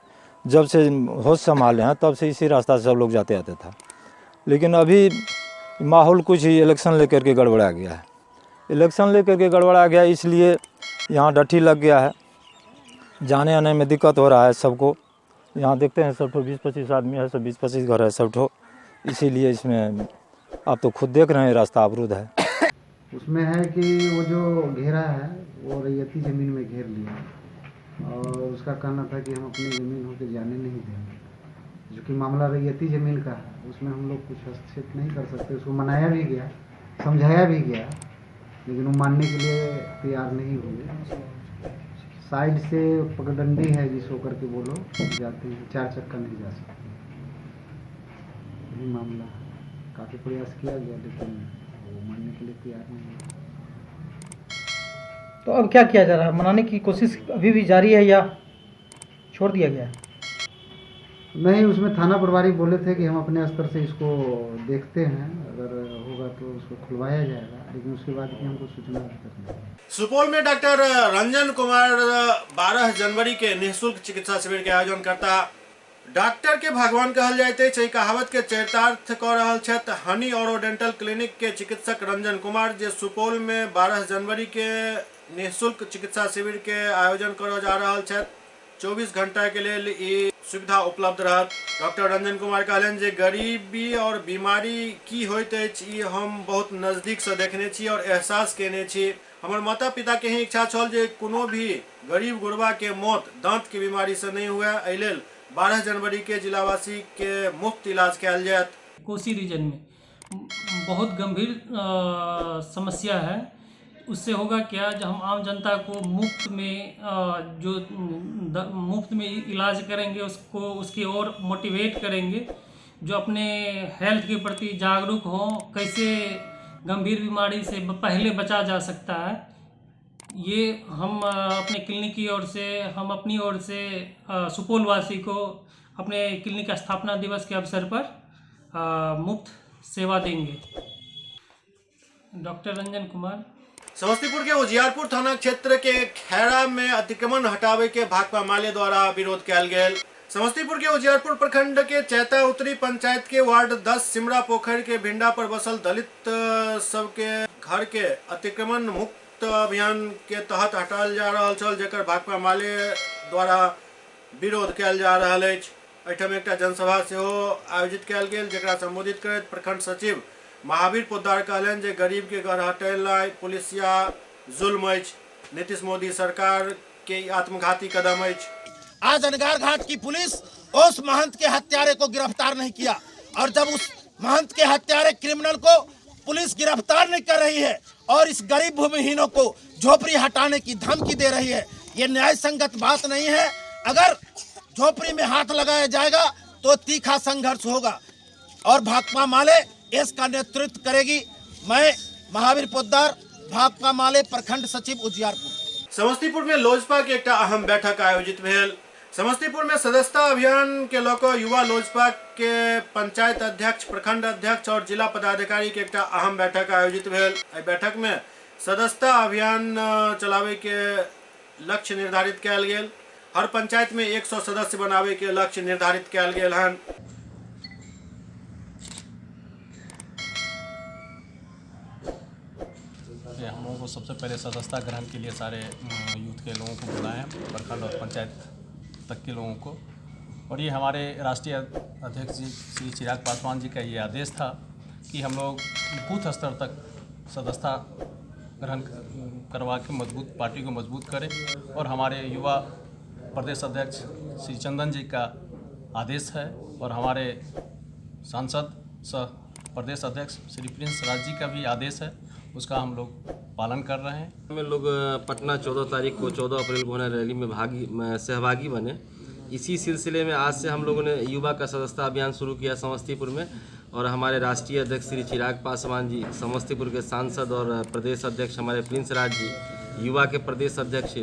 जब से होश संभाले हैं तब से इसी रास्ता से सब लोग जाते आते था। लेकिन अभी माहौल कुछ ही इलेक्शन लेकर के गड़बड़ा गया है। इलेक्शन लेकर के गड़बड़ा गया, इसलिए यहाँ डट्ठी लग गया है, जाने आने में दिक्कत हो रहा है सबको। यहाँ देखते हैं सब ठो 20-25 आदमी है, सब 20-25 घर है सब ठो, इसीलिए इसमें आप तो खुद देख रहे हैं रास्ता अवरुद्ध है। उसमें है कि वो जो घेरा है वो रैयती ज़मीन में घेर लिया और उसका कहना था कि हम अपनी ज़मीन होके जाने नहीं देंगे, जो कि मामला रैयती ज़मीन का है, उसमें हम लोग कुछ हस्तक्षेप नहीं कर सकते। उसको मनाया भी गया, समझाया भी गया, लेकिन वो मानने के लिए तैयार नहीं हुए। साइड से पगडंडी है जिस होकर के वो लोग जाते हैं, 4 चक्का नहीं जा सकते। यही मामला है। काफ़ी प्रयास किया गया लेकिन वो मानने के लिए तैयार नहीं है। तो अब क्या किया जा रहा है? मनाने की कोशिश अभी भी जारी है या छोड़ दिया गया? नहीं, उसमें थाना प्रभारी बोले थे कि हम अपने स्तर से इसको देखते हैं, अगर होगा तो उसको खुलवाया जाएगा, लेकिन उसके बाद की हमको सूचना अभी तक नहीं। सुपौल में डॉक्टर रंजन कुमार 12 जनवरी के निःशुल्क चिकित्सा शिविर के आयोजन करता। डॉक्टर के भगवान कहल जाइत अछि, एहि कहावत के चरितार्थ कऽ रहल छथि हनी औरो डेंटल क्लिनिक के चिकित्सक रंजन कुमार, जे सुपौल में 12 जनवरी के निःशुल्क चिकित्सा शिविर के आयोजन करऽ जा रहल छथि। 24 घंटा के लेल ई सुविधा उपलब्ध रहत। डॉक्टर रंजन कुमार कहलनि जे गरीबी और बीमारी की होइत अछि ई हम बहुत नजदीक से देखने छी और एहसास केने छी। हमर माता पिता के ही इच्छा छल जे कोनो भी गरीब गुरबा के मौत दांत के बीमारी से नहीं हुए, एहि लेल 12 जनवरी के जिलावासी के मुफ्त इलाज कयल जायत। कोसी रीजन में बहुत गंभीर समस्या है। उससे होगा क्या, जब हम आम जनता को मुफ्त में जो मुफ्त में इलाज करेंगे, उसको उसकी ओर मोटिवेट करेंगे, जो अपने हेल्थ के प्रति जागरूक हों, कैसे गंभीर बीमारी से पहले बचा जा सकता है, ये हम अपने क्लिनिक की ओर से, हम अपनी ओर से सुपौल वासी को अपने क्लिनिक स्थापना दिवस के अवसर पर मुफ्त सेवा देंगे। डॉक्टर रंजन कुमार। समस्तीपुर के उजियारपुर थाना क्षेत्र के खैरा में अतिक्रमण हटावे के भाकपा माले द्वारा विरोध कयल गेल। समस्तीपुर के उजियारपुर प्रखंड के चैता उत्तरी पंचायत के वार्ड 10 सिमरा पोखर के भिंडा पर बसल दलित सबके घर के अतिक्रमण मुक्त अभियान के तहत हटायल जा रहल छल, जकर भाकपा माले द्वारा विरोध कयल जा रहल अछि। एहिठाम एकटा जनसभा सेहो आयोजित कयल गेल, जकरा संबोधित करैत प्रखंड सचिव महावीर पोद्दार कहलनि जे गरीब के घर हटेनाइ पुलिसिया जुल्म अछि, नीतीश मोदी सरकार के आत्मघाती कदम अछि। आज अनगार घाट की पुलिस उस महंत के हत्यारे को गिरफ्तार नहीं किया, और जब उस महंत के हत्यारे क्रिमिनल को पुलिस गिरफ्तार नहीं कर रही है और इस गरीब भूमिहीनों को झोपड़ी हटाने की धमकी दे रही है, ये न्याय संगत बात नहीं है। अगर झोपड़ी में हाथ लगाया जाएगा तो तीखा संघर्ष होगा और भाकपा माले इसका नेतृत्व करेगी। मैं महावीर पोद्दार, भाकपा माले प्रखंड सचिव उजियारपुर। समस्तीपुर में लोजपा के एकटा अहम बैठक आयोजित भेल। समस्तीपुर में सदस्यता अभियान के लऽ कऽ युवा लोजपा के पंचायत अध्यक्ष, प्रखंड अध्यक्ष और जिला पदाधिकारी के एकटा अहम बैठक आयोजित भेल। एहि बैठक में सदस्यता अभियान चलावे के लक्ष्य निर्धारित कयल गेल। हर पंचायत में 100 सदस्य बनावे के लक्ष्य निर्धारित कयल गेल हन। हम लोगों को सबसे पहले सदस्यता ग्रहण के लिए सारे यूथ के लोगों को बुलाए हैं, प्रखंड और पंचायत तक के लोगों को। और ये हमारे राष्ट्रीय अध्यक्ष जी श्री चिराग पासवान जी का ये आदेश था कि हम लोग बूथ स्तर तक सदस्यता ग्रहण करवा के मजबूत पार्टी को मजबूत करें। और हमारे युवा प्रदेश अध्यक्ष श्री चंदन जी का आदेश है और हमारे सांसद सह प्रदेश अध्यक्ष श्री प्रिंस राज जी का भी आदेश है, उसका हम लोग पालन कर रहे हैं। हम लोग पटना 14 तारीख को 14 अप्रैल को होने रैली में सहभागी बने। इसी सिलसिले में आज से हम लोगों ने युवा का सदस्यता अभियान शुरू किया समस्तीपुर में। और हमारे राष्ट्रीय अध्यक्ष श्री चिराग पासवान जी, समस्तीपुर के सांसद और प्रदेश अध्यक्ष हमारे प्रिंस राज जी, युवा के प्रदेश अध्यक्ष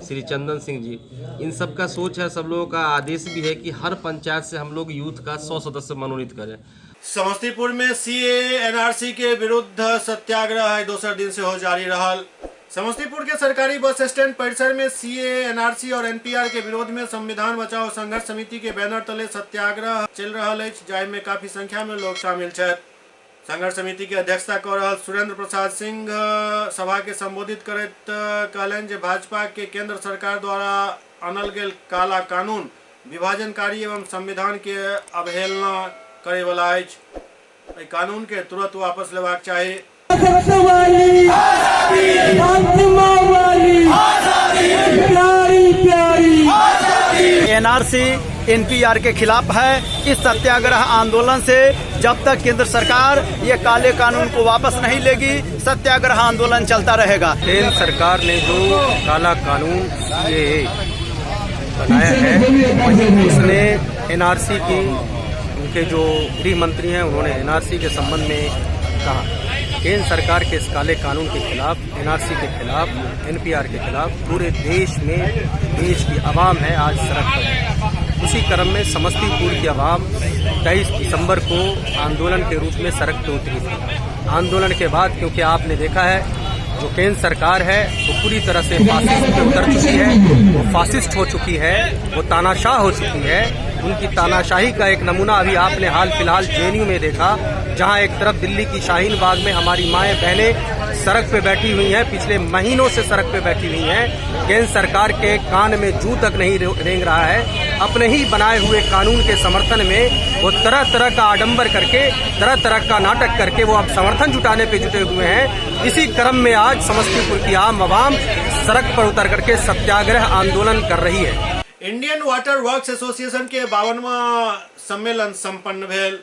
श्री चंदन सिंह जी, इन सब का सोच है, सब लोगों का आदेश भी है कि हर पंचायत से हम लोग यूथ का 100 सदस्य मनोनीत करें। समस्तीपुर में सीएए एनआरसी के विरुद्ध सत्याग्रह दोसर दिन से हो जारी रहल। समस्तीपुर के सरकारी बस स्टैंड परिसर में सीएए एनआरसी और एनपीआर के विरोध में संविधान बचाओ संघर्ष समिति के बैनर तले सत्याग्रह चल रहल अछि, जाहि में काफी संख्या में लोग शामिल छथि। संघर्ष समिति के अध्यक्षता कऽ रहल सुरेंद्र प्रसाद सिंह सभा के संबोधित करैत कहलनि जे भाजपा के केंद्र सरकार द्वारा आनल गेल काला कानून विभाजनकारी एवं संविधान के अवहेलना करे वाला अछि। एहि कानून के तुरंत वापस लेबाक चाही। एनआरसी एनपीआर के खिलाफ है। इस सत्याग्रह आंदोलन से जब तक केंद्र सरकार ये काले कानून को वापस नहीं लेगी, सत्याग्रह आंदोलन चलता रहेगा। केंद्र सरकार ने जो काला कानून ये बनाया है, वहीं उसने एनआरसी की, उनके जो गृह मंत्री हैं उन्होंने एनआरसी के संबंध में कहा, केंद्र सरकार के इस काले कानून के खिलाफ, एनआरसी के खिलाफ, एनपीआर के खिलाफ पूरे देश में देश की आवाम है आज सड़क पर है। उसी क्रम में समस्तीपुर की आवाम 23 दिसंबर को आंदोलन के रूप में सड़क पर उतरी थी। आंदोलन के बाद क्योंकि आपने देखा है जो केंद्र सरकार है वो पूरी तरह से फासिस्ट पे उतर चुकी है, वो फासिस्ट हो चुकी है, वो तानाशाह हो चुकी है। उनकी तानाशाही का एक नमूना अभी आपने हाल फिलहाल जेएनयू में देखा, जहां एक तरफ दिल्ली की शाहीन बाग में हमारी माएँ बहनें सड़क पे बैठी हुई हैं, पिछले महीनों से सड़क पे बैठी हुई हैं। केंद्र सरकार के कान में जू तक नहीं रेंग रहा है। अपने ही बनाए हुए कानून के समर्थन में वो तरह तरह का आडंबर करके, तरह तरह का नाटक करके वो अब समर्थन जुटाने पे जुटे हुए हैं। इसी क्रम में आज समस्तीपुर की आम आवाम सड़क पर उतर करके सत्याग्रह आंदोलन कर रही है। इंडियन वाटर वर्क्स एसोसिएशन के 52वां सम्मेलन संपन्न भेल।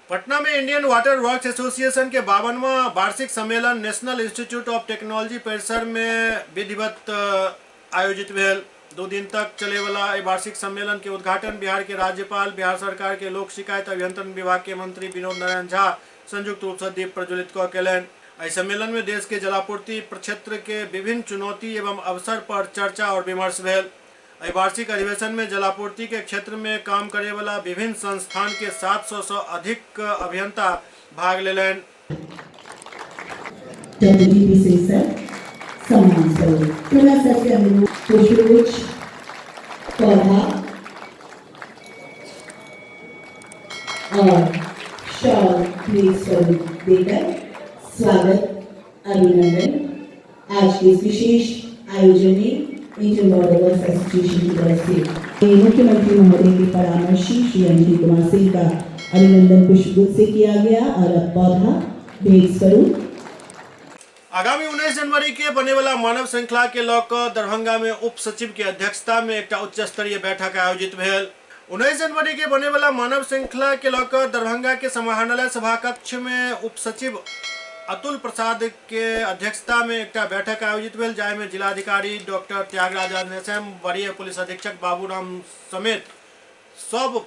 पटना में इंडियन वाटर वर्क्स एसोसिएशन के 52वां वार्षिक सम्मेलन नेशनल इंस्टीट्यूट ऑफ टेक्नोलॉजी परिसर में विधिवत आयोजित भेल। 2 दिन तक चले वाला एहि वार्षिक सम्मेलन के उद्घाटन बिहार के राज्यपाल, बिहार सरकार के लोक शिकायत अभियंत्रण विभाग के मंत्री विनोद नारायण झा संयुक्त रूप से दीप प्रज्वलित कऽ केलनि। एहि सम्मेलन में देश के जलापूर्ति क्षेत्र के विभिन्न चुनौती एवं अवसर पर चर्चा और विमर्श भेल। एहि वार्षिक अधिवेशन में जलापूर्ति के क्षेत्र में काम करे वाला विभिन्न संस्थान के 700 से अधिक अभियंता भाग लेलनि। पौधा और शॉल भेंट स्वरूप देकर स्वागत अभिनंदन। आज के इस विशेष आयोजन में इंडियन वाटर वर्क्स एसोसिएशन की तरफ से मुख्यमंत्री महोदय के परामर्शी श्री अंजनी कुमार सिंह का अभिनंदन पुष्पगुच्छ से किया गया और अब पौधा भेंट स्वरूप। आगामी 19 जनवरी के बने वाला मानव श्रृंखला के लऽ कऽ दरभंगा में उप सचिव के अध्यक्षता में एक उच्च स्तरीय बैठक आयोजित भेल। 19 जनवरी के बने वाला मानव श्रृंखला के लऽ कऽ दरभंगा के समाहरणालय सभा कक्ष में उप सचिव अतुल प्रसाद के अध्यक्षता में एक बैठक आयोजित भेल, जाहिमे जिलाधिकारी डॉक्टर त्यागराजन एस एम, वरीय पुलिस अधीक्षक बाबूराम समेत सब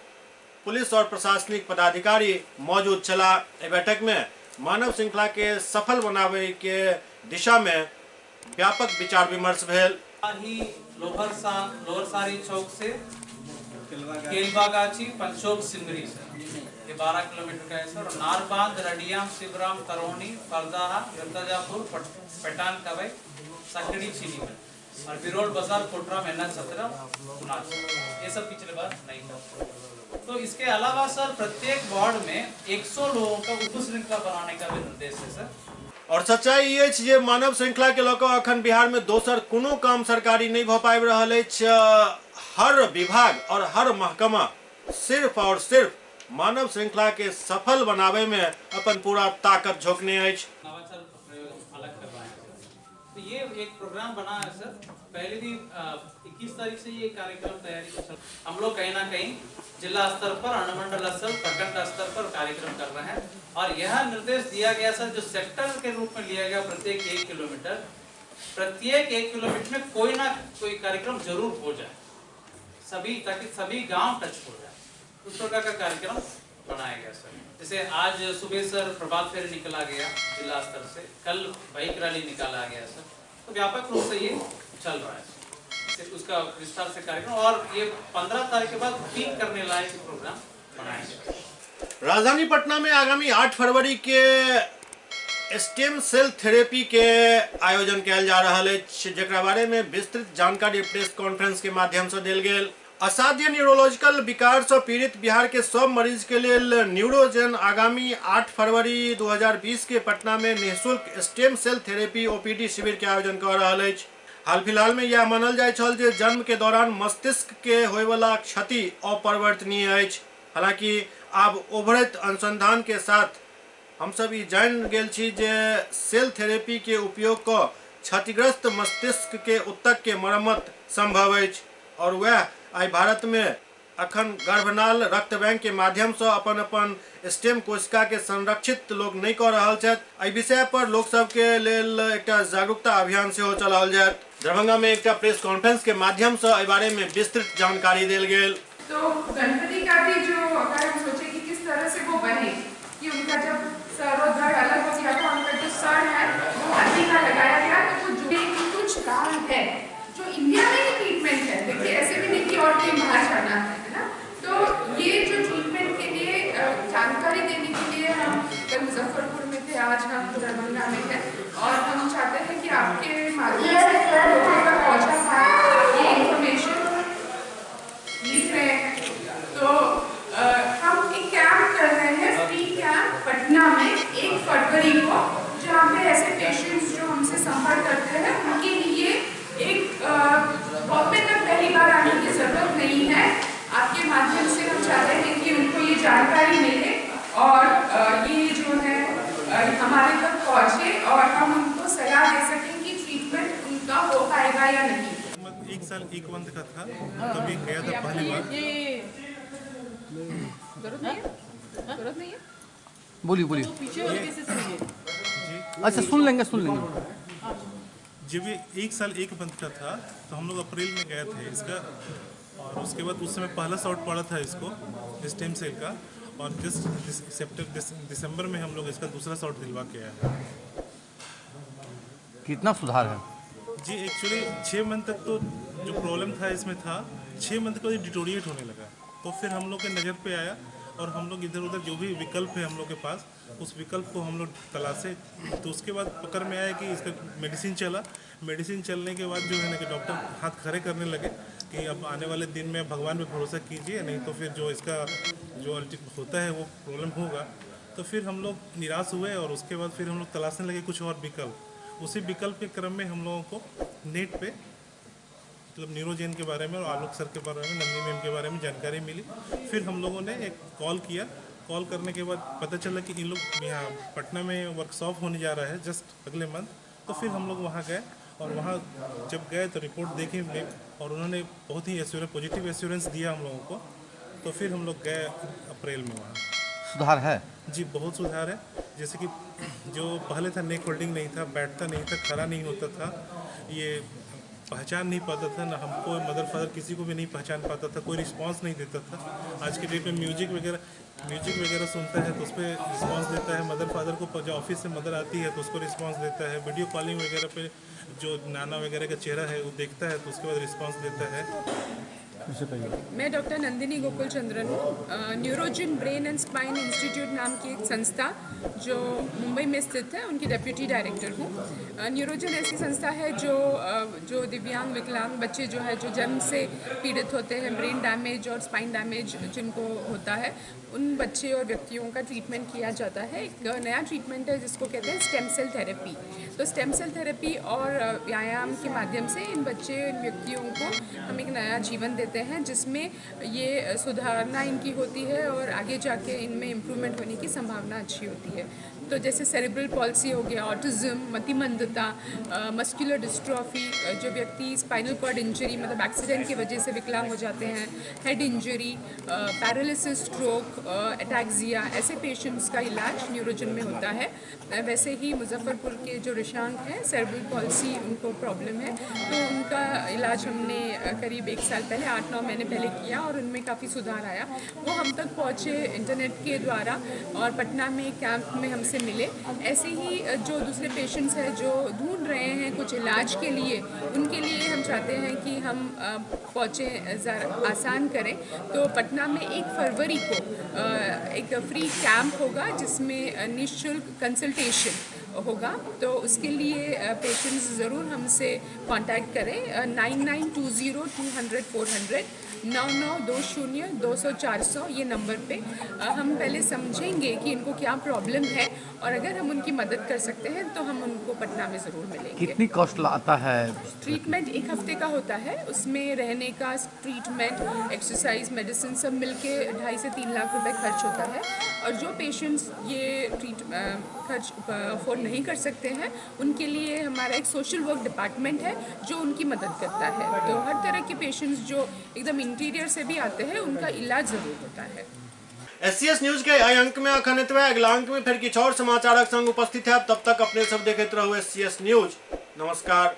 पुलिस और प्रशासनिक पदाधिकारी मौजूद छलाह। एहि बैठक में मानव श्रृंखला के सफल बनावे के दिशा में व्यापक विचार विमर्श भेल। लोहरसारी चौक से केलवागाछी पंचोक सिमरी सर, ये 12 किलोमीटर का है सर। और नारबांद, रडियाम, शिवराम, तरौनी, फरदाहा, मिर्जापुर, पेटान कवई, सकड़ी, चीनी मिल और बिरोल बाजार, कोटरा, मेहनत 17, 79, ये सब पिछले बार नहीं था। तो इसके अलावा सर प्रत्येक वार्ड में 100 लोगों का उप श्रृंखला बनाने का भी निर्देश है सर। और सच्चाई ये जे मानव श्रृंखला के लऽ कऽ अखन बिहार में दोसर कोनो काम सरकारी नहीं भऽ पाबि रहल अछि। हर विभाग और हर महकमा सिर्फ और सिर्फ मानव श्रृंखला के सफल बनावे में अपन पूरा ताकत झोंकने अछि। नवाचार प्रयोग अलग कर रहे हैं सर। तो ये एक प्रोग्राम बना है सर, पहले भी 21 तारीख से ये कार्यक्रम तैयारी चल, हम लोग कहीं ना कहीं जिला स्तर पर, अनुमंडल स्तर, प्रखंड स्तर पर कार्यक्रम कर रहे हैं। और यह निर्देश दिया गया सर, जो सेक्टर के रूप में लिया गया प्रत्येक 1 किलोमीटर, प्रत्येक 1 किलोमीटर में कोई ना कोई कार्यक्रम जरूर हो जाए सभी, ताकि सभी गांव टच हो जाए, उस प्रकार का कार्यक्रम बनाया गया सर। जैसे आज सुबह सर प्रभात फेरी निकला गया जिला स्तर से, कल बाइक रैली निकाला गया सर। तो व्यापक रूप से ये चल रहा है सर, उसका विस्तार से कार्यक्रम। और ये 15 तारीख के बाद पीक करने लायक प्रोग्राम बनाया गया। राजधानी पटना में आगामी 8 फरवरी के स्टेम सेल थेरेपी के आयोजन कयल जा रहल अछि, जकरा बारे में विस्तृत जानकारी प्रेस कॉन्फ्रेंस के माध्यम से देल गेल। असाध्य न्यूरोलॉजिकल विकार से पीड़ित बिहार के सब मरीज के लेल न्यूरोजेन आगामी 8 फरवरी 2020 के पटना में निःशुल्क स्टेम सेल थेरेपी ओपीडी शिविर के आयोजन कर रहल अछि। हाल फिलहाल में यह मानल जाय छल जे जन्म के दौरान मस्तिष्क के होयवला क्षति अपरिवर्तनीय अछि। हालांकि आब उभरैत अनुसंधान के साथ हम सब ई जानि गेल छी जे सेल थेरेपी के उपयोग क क्षतिग्रस्त मस्तिष्क के ऊतक के मरम्मत संभव अछि। और वह आइ भारत में अखन गर्भनाल रक्त बैंक के माध्यम से अपन अपन स्टेम कोशिका के संरक्षित लोग नहीं कर रहल छथि। एहि विषय पर लोक सब के लेल एकटा जागरूकता अभियान सेहो चलाओल जायत। दरभंगा में एकटा प्रेस कॉन्फ्रेंस के माध्यम से एहि बारे में विस्तृत जानकारी देल गेल। तो गणपति का भी जो अगर हम सोचे कि किस तरह से वो बने कि उनका जब सर और धड़ अलग हो गया था, उनका जो सर है वो हाथी का लगाया गया, तो वो जो कुछ कारण है जो इंडिया में ही ट्रीटमेंट है, देखिए ऐसे भी नहीं कि और कहीं बाहर जाना है ना। तो ये जो ट्रीटमेंट के लिए जानकारी देने के लिए हम कल मुजफ्फरपुर में थे, आज हम दरभंगा में हैं और हम चाहते हैं कि आपके माध्यम से लोगों तक पहुँचा पाए ये इन्फॉर्मेशन लिख रहे हैं। तो हम 1 साल 1 मंथ का था तब ये गया था पहली बार। जरूरत नहीं है, जरूरत नहीं है। बोलिए बोलिए। अच्छा सुन लेंगे, सुन लेंगे। जब ये 1 साल 1 मंथ का था तो हम लोग अप्रैल में गए थे इसका, और उसके बाद उस समय पहला शॉट पड़ा था इसको स्टेम सेल का, और जस्ट दिसंबर में हम लोग इसका दूसरा शॉट दिलवा के आए। कितना सुधार है? जी एक्चुअली 6 मंथ तक तो जो प्रॉब्लम था इसमें था, 6 मंथ के बाद डिटोरिएट होने लगा, तो फिर हम लोग के नज़र पे आया और हम लोग इधर उधर जो भी विकल्प है हम लोग के पास उस विकल्प को हम लोग तलाशे, तो उसके बाद पकड़ में आया कि इसका मेडिसिन चला। मेडिसिन चलने के बाद जो है ना कि डॉक्टर हाथ खड़े करने लगे कि अब आने वाले दिन में भगवान पे भरोसा कीजिए, नहीं तो फिर जो इसका जो होता है वो प्रॉब्लम होगा। तो फिर हम लोग निराश हुए और उसके बाद फिर हम लोग तलाशने लगे कुछ और विकल्प। उसी विकल्प के क्रम में हम लोगों को नेट पे मतलब न्यूरोजेन के बारे में और आलोक सर के बारे में, नंदिनी मैम के बारे में जानकारी मिली। फिर हम लोगों ने एक कॉल किया। कॉल करने के बाद पता चला कि इन लोग यहाँ पटना में वर्कशॉप होने जा रहा है जस्ट अगले मंथ। तो फिर हम लोग वहाँ गए और वहाँ जब गए तो रिपोर्ट देखी और उन्होंने बहुत ही एश्योरेंस, पॉजिटिव एश्योरेंस दिया हम लोगों को। तो फिर हम लोग गए अप्रैल में वहाँ। सुधार है? जी बहुत सुधार है। जैसे कि जो पहले था नेक होल्डिंग नहीं था, बैठता नहीं था, खड़ा नहीं होता था, ये पहचान नहीं पाता था, ना हमको मदर फादर किसी को भी नहीं पहचान पाता था, कोई रिस्पांस नहीं देता था। आज के डेट में म्यूजिक वगैरह सुनता है तो उस पर रिस्पांस देता है, मदर फादर को जो ऑफिस से मदर आती है तो उसको रिस्पांस देता है, वीडियो कॉलिंग वगैरह पे जो नाना वगैरह का चेहरा है वो देखता है तो उसके बाद रिस्पांस देता है। मैं डॉक्टर नंदिनी गोकुल चंद्रन हूँ। Neurogen brain and spine institute नाम की एक संस्था जो मुंबई में स्थित है, उनकी डेप्यूटी डायरेक्टर हूँ। न्यूरोजिन ऐसी संस्था है जो दिव्यांग विकलांग बच्चे जो है, जो जन्म से पीड़ित होते हैं, ब्रेन डैमेज और स्पाइन डैमेज जिनको होता है, उन बच्चे और व्यक्तियों का ट्रीटमेंट किया जाता है। एक नया ट्रीटमेंट है जिसको कहते हैं स्टेम सेल थेरेपी। तो स्टेम सेल थेरेपी और व्यायाम के माध्यम से इन बच्चे, इन व्यक्तियों को हम एक नया जीवन देते हैं जिसमें ये सुधारना इनकी होती है और आगे जाके इनमें इम्प्रूवमेंट होने की संभावना अच्छी होती है। तो जैसे सेरेब्रल पॉल्सी हो गया, ऑटिज़्म, मतिमंदता, मस्कुलर डिस्ट्रॉफी, जो व्यक्ति स्पाइनल कॉर्ड इंजरी मतलब एक्सीडेंट की वजह से विकलांग हो जाते हैं, head injury, paralysis, stroke, ataxia, ऐसे पेशेंट्स का इलाज न्यूरोजन में होता है। वैसे ही मुजफ्फरपुर के जो रिशांक हैं, सेरेब्रल पॉल्सी उनको प्रॉब्लम है, तो उनका इलाज हमने करीब 1 साल पहले, 8-9 महीने पहले किया और उनमें काफ़ी सुधार आया। वो हम तक पहुँचे इंटरनेट के द्वारा और पटना में कैंप में हमसे मिले। ऐसे ही जो दूसरे पेशेंट्स हैं जो ढूंढ रहे हैं कुछ इलाज के लिए, उनके लिए हम चाहते हैं कि हम पहुँचे, आसान करें। तो पटना में 1 फरवरी को एक फ्री कैंप होगा जिसमें निःशुल्क कंसल्टेशन होगा, तो उसके लिए पेशेंट्स ज़रूर हमसे कांटेक्ट करें। 9920 200 400 9920 200 400 ये नंबर पे हम पहले समझेंगे कि इनको क्या प्रॉब्लम है और अगर हम उनकी मदद कर सकते हैं तो हम उनको पटना में ज़रूर मिलेंगे। कितनी कॉस्ट आता है? ट्रीटमेंट 1 हफ्ते का होता है, उसमें रहने का, ट्रीटमेंट, एक्सरसाइज, मेडिसिन सब मिलके 2.5 से 3 लाख रुपए खर्च होता है। और जो पेशेंट्स ये खर्च अफोर्ड नहीं कर सकते हैं उनके लिए हमारा एक सोशल वर्क डिपार्टमेंट है जो उनकी मदद करता है। तो हर तरह के पेशेंट्स जो एकदम इंटीरियर से भी आते हैं उनका इलाज ज़रूर होता है। एससीएस न्यूज के एहि अंक में अखन एतबे। अगला अंक में फिर किछु और समाचारक संग उपस्थित है। तब तक अपने सब देखते रहू एससीएस न्यूज। नमस्कार।